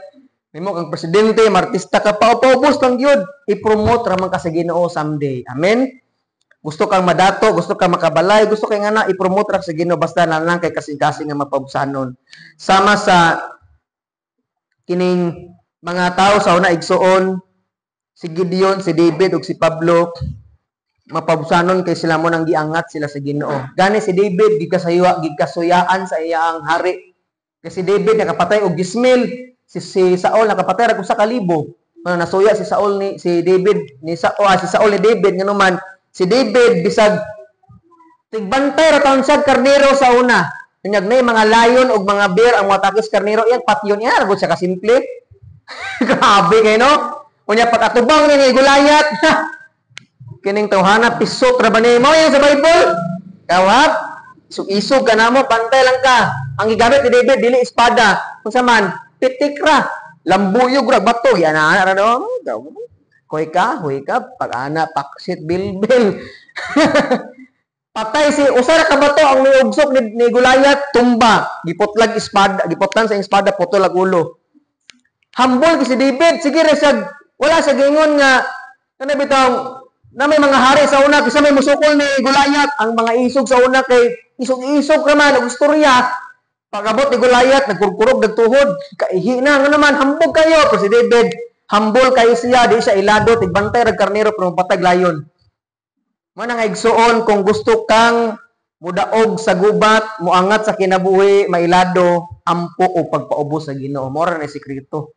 Mahimo kang presidente, martista ka pa, paubos lang gyud. I-promote ra man ka sa Ginoo someday. Amen. Gusto kang madato, gusto kang makabalay, gusto kay nga na i-promote ra sa Ginoo basta na lang kay kasing-kasing nga mapaubsanon. Sama sa kining mga tao sa una igsuon, si Gideon, si David ug si Pablo, mapaubsanon kay sila mo nang giangat sila sa Ginoo. Gani si David gikasaywa, gikasuyaan sa iyang hari. Kay si David nakapatay og Gismel, si Saul nakapatay ra usa ka libo. Ano, nasuya si Saul ni si David ni sa oh, si Saul ni David, ngano man si David bisag tigbantay ra taon siya karnero sa una. Unyag na mga lion og mga bear ang mga takis karnero, iyang patyon iya, ra siya kasimple. Grabe kay no. Unya pag atubang ni Goliath, kining tawhana pisot ra ba nimo yan sa Bible? Kawap, isog-isog ka namo, bantay lang ka. Ang gigamit ni David dili espada, unsa man, pitik ra, lambuyog ra bato, yan ana ra do. Hoy ka, hoy ka, pag ana paksit bilbil. Patay si usa ra ka bato ang niugsok ni Goliath, tumba, giputlag espada, giputlan sa espada, putol ang ulo. Humble si David, sige ra siya, wala siya gingon nga kana bitaw na may mga hari sa una kaysa may musukol ni Goliath, ang mga isog sa una kay isog-isog ra man og istorya. Pag-abot ni Goliath, nagkurkurog, nagtuhod, kaihi na, nga naman, hambog kayo. Pero si David, Humble kayo siya, di siya ilado, tigbantay rag karnero pero mapatag layon. Mo nang igsuon, kung gusto kang mudaog sa gubat, muangat sa kinabuhi, mailado, ampo o pagpaubos sa Ginoo. Mora na sikreto.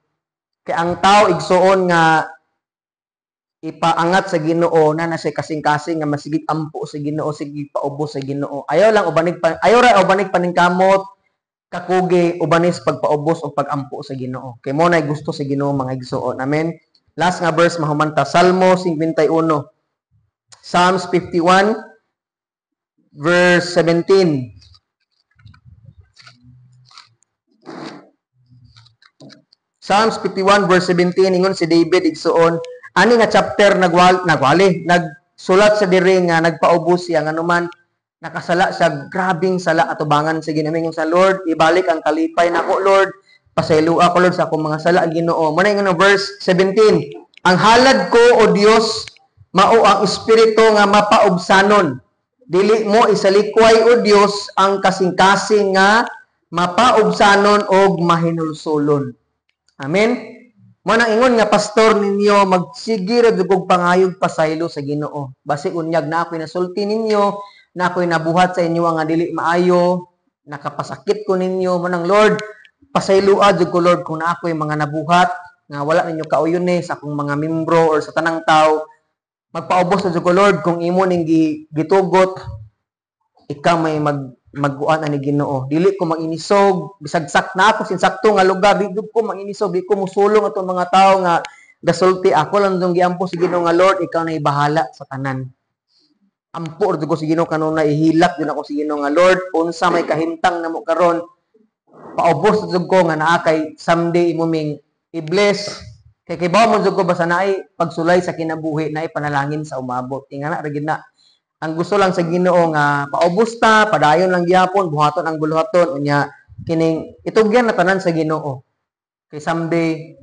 Kay ang tao, igsuon, nga ipaangat sa Ginoo na na siya kasing-kasing nga masigig ampo sa Ginoo, sige paubos sa Ginoo. Ayaw lang ubanig pa, ayaw ra ubanig paningkamot, kakugi ubanis pagpaubos o pagampo sa Ginoo. Kay mo na gusto sa Ginoo, mga igsuon. Amen. Last nga verse, mahumanta, Salmo 51. Psalms 51 verse 17. Psalms 51 verse 17, ingon si David, igsuon, ani nga chapter nagwali nagsulat sa diri nga nagpaubos siya nganuman nakasala siya, grabing sala atubangan sa Ginoo. Sa Lord, ibalik ang kalipay nako, Lord, pasaylo ako, Lord, sa akong mga sala, Ginoo. Mo na ingon verse 17, "Ang halad ko, o Dios, mao ang espiritu nga mapaubsanon. Dili mo isalikway, o Dios, ang kasing-kasing nga mapaubsanon og mahinulsulon." Amen. Mo nang ingon nga pastor ninyo, magsige ra jud kog pangayog pasaylo sa Ginoo. Basi unyag na ako'y nasulti ninyo, na ako'y nabuhat sa inyo nga dili maayo, nakapasakit ko ninyo. Mo nang, Lord, pasayloa jud ko, Lord, kung na ako'y mga nabuhat nga wala ninyo kauyon ni sa akong mga membro or sa tanang tao. Magpaubos na jud ko, Lord, kung imo ning gitugot, ikaw may magguan ani, Ginoo. Dili ko manginisog bisag sak na ako sinsakto nga lugar, di jud ko manginisog, di ko musulong atong mga tawo nga gasulti. Ako lang dong giampo sa Ginoo nga, "Lord, ikaw na bahala sa tanan." Ampo ra ko sa Ginoo kanunay, ihilak jud ako sa Ginoo nga, "Lord, unsa may kahimtang namo karon, paubos jud ko nga naa kay someday imo ming i-bless." Kay kibaw mo jud ko basta naay pagsulay sa kinabuhi, naay panalangin sa umabot. Ingana ra gid na. Ang gusto lang sa Ginoo nga paubos ta, padayon lang gihapon, buhaton ang buluhaton, unya kining itugyan na tanan sa Ginoo. Kay someday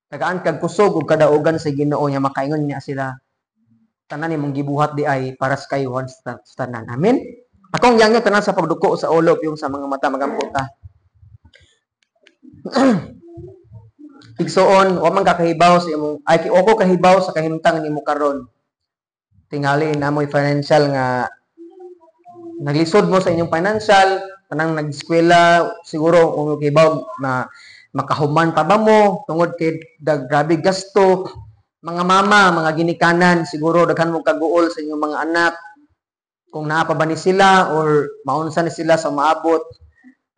tagaan kag kusog ug kadaugan sa Ginoo nya makaingon niya sila, tanan imong gibuhat di ay para sa kayuhan sa tanan. Amen. Akong yangyo tanan sa pagduko sa ulo yung sa mga mata, magampo ta. Igsuon, wa man kakahibaw sa imong ay ko kahibaw sa kahimtang nimo karon. Tingali namoy financial nga naglisod mo sa inyong financial, tanang nag-eskwela, siguro kung kahibaw na makahuman pa ba mo tungod kay grabe gasto. Mga mama, mga ginikanan, siguro daghan mo kaguol sa inyong mga anak kung naa pa ba ni sila or maunsa ni sila sa maabot.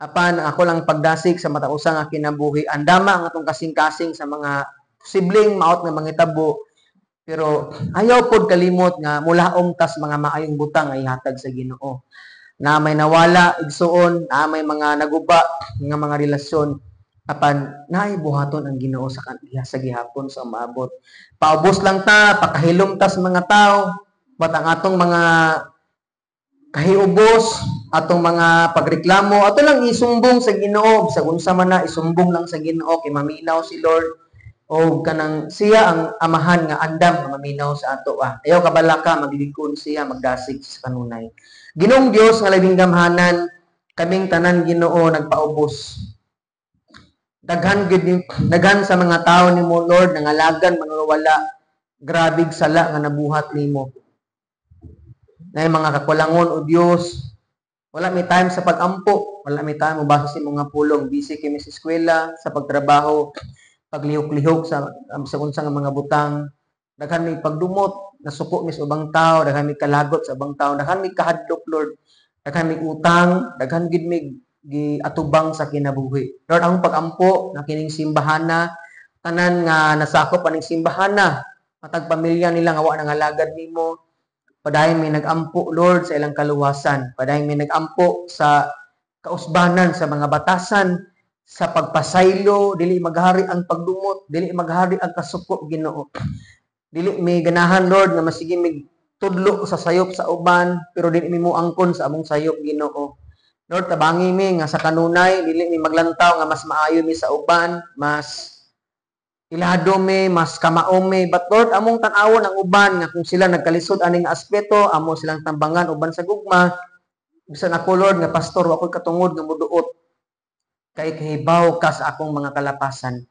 Apan ako lang pagdasig sa matag usa nga kinabuhi, andama ang atong kasing-kasing sa mga posibleng maot nga mangitabo, pero ayaw pod kalimot nga mulaom tas mga maayong butang nga ihatag sa Ginoo. Na may nawala, igsuon, na may mga naguba nga mga relasyon, apan naay buhaton ang Ginoo sa kaniya sa gihapon sa maabot. Paubos lang ta, pakahilom ta sa mga tao, but ang atong mga kahiubos, atong mga pagreklamo, ato lang isumbong sa Ginoo, bisag unsa man na, isumbong lang sa Ginoo kay maminaw si Lord o kanang siya ang amahan nga andam nga maminaw sa ato ah. Ayaw kabalaka, maglikon siya, magdasig sa kanunay. Ginoong Dios nga labing gamhanan, kaming tanan, Ginoo, nagpaubos. Daghan gid, daghan sa mga tao nimo, Lord, nangalagan manunwala, grabig sala nga nabuhat nimo. Nay mga kakulangon, o Dios, wala may time sa pag-ampo, wala may time mobasa sa imong mga pulong, busy kami sa eskwela, sa pagtrabaho, paglihok-lihok sa unsa nga mga butang. Daghan may pagdumot, nasuko mi sa ubang tao, daghan may kalagot sa ubang tao, daghan may kahadlok, Lord, daghan may utang, daghan gid may giatubang sa kinabuhi. Lord, ang pag-ampo na kining simbahana, tanan nga nasakop aning simbahana, matag pamilya nila nga wa nangalagad nimo, padayon may nag-ampo, Lord, sa ilang kaluwasan, padayon may nag-ampo sa kausbanan sa mga batasan, sa pagpasaylo, dili maghari ang pagdumot, dili maghari ang kasuko, Ginoo. Dili may ganahan, Lord, nga masige mig tudlo sa sayop sa uban, pero dili mi mo angkon sa among sayop, Ginoo. Lord, tabangi mi nga sa kanunay, dili mi maglantaw nga mas maayo mi sa uban, mas ilado mi, mas kamao mi. But Lord, among tan-awon ang uban nga kung sila nagkalisod aning aspeto, amo silang tambangan uban sa gugma. Bisan ako, Lord, nga pastor, wa ko'y katungod nga muduot. Kay kahibaw ka sa akong mga kalapasan.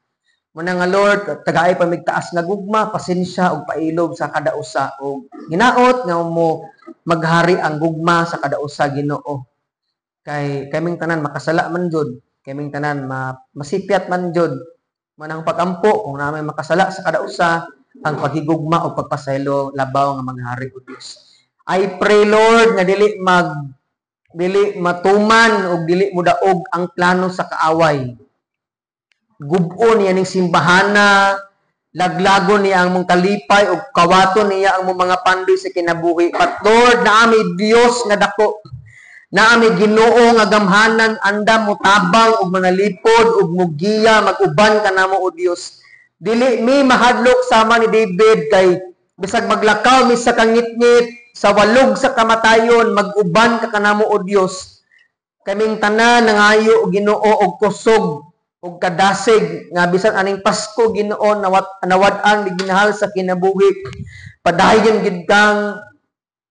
Muna nga, Lord, tagay pa migtaas nga gugma, pasensya ug pailob sa kada usa, ug hinaot nga mo maghari ang gugma sa kada usa, Ginoo. Kay kaming tanan makasala man jud, kaming tanan masipyat man jud. Manang pagampo kung namin makasala sa kada usa, ang paghigugma o pagpasaylo labaw nga maghari, o Dios. I pray, Lord, nga dili matuman og dili modaog ang plano sa kaaway. Gubo niya ning simbahana, laglagon niya ang mong kalipay ug kawaton niya ang mong mga pandoy sa kinabuhi. But Lord, naami Dios nga dako. Naami Ginoo nga gamhanan, andam mo tabang ug manalipod ug mugiya, mag-uban ka namo, o Dios. Dili mi mahadlok sama ni David kay bisag maglakaw mi sa kangitngit, sa walog sa kamatayon, mag-uban ka kanamo, o Dios. Kaming tanan nangayo, Ginoo, og kusog ug kadasig nga bisan aning Pasko, Ginoo, nawat nawad-an ginahal sa kinabuhi. Padayon gid kang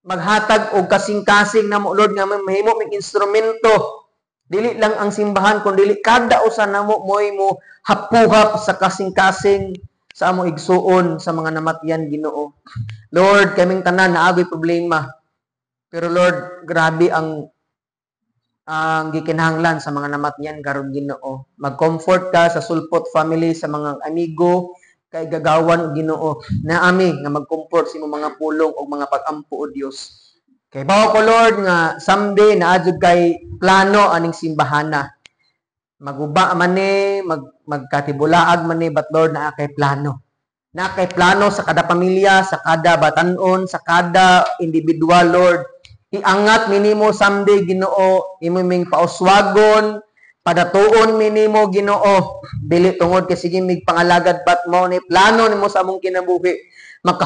maghatag og kasing-kasing namo, Lord, nga mahimo mig instrumento, dili lang ang simbahan kun dili kada usa namo moy mo hapuhap sa kasing-kasing sa amo igsuon sa mga namatyan, Ginoo. Lord, kaming tanan naagoy problema. Pero Lord, grabe ang gikinahanglan sa mga namatyan karon, Ginoo. Mag-comfort ka sa Sulpot family, sa mga amigo, kay gagawan, Ginoo, na ami nga mag-comfort sa imong mga pulong o mga pag-ampo, o Dios. Kay bawo ko, Lord, nga someday naa jud kay plano aning simbahana. Maguba man ni, magkatibulaag man ni, but Lord, naa kay plano. Naa kay plano sa kada pamilya, sa kada batanon, sa kada individual, Lord. Iangat minimo someday, Ginoo, imo ming pauswagon, padatuon minimo, Ginoo. Dili tungod kay sige mig pangalagad, but mao ni plano nimo sa among kinabuhi. Maka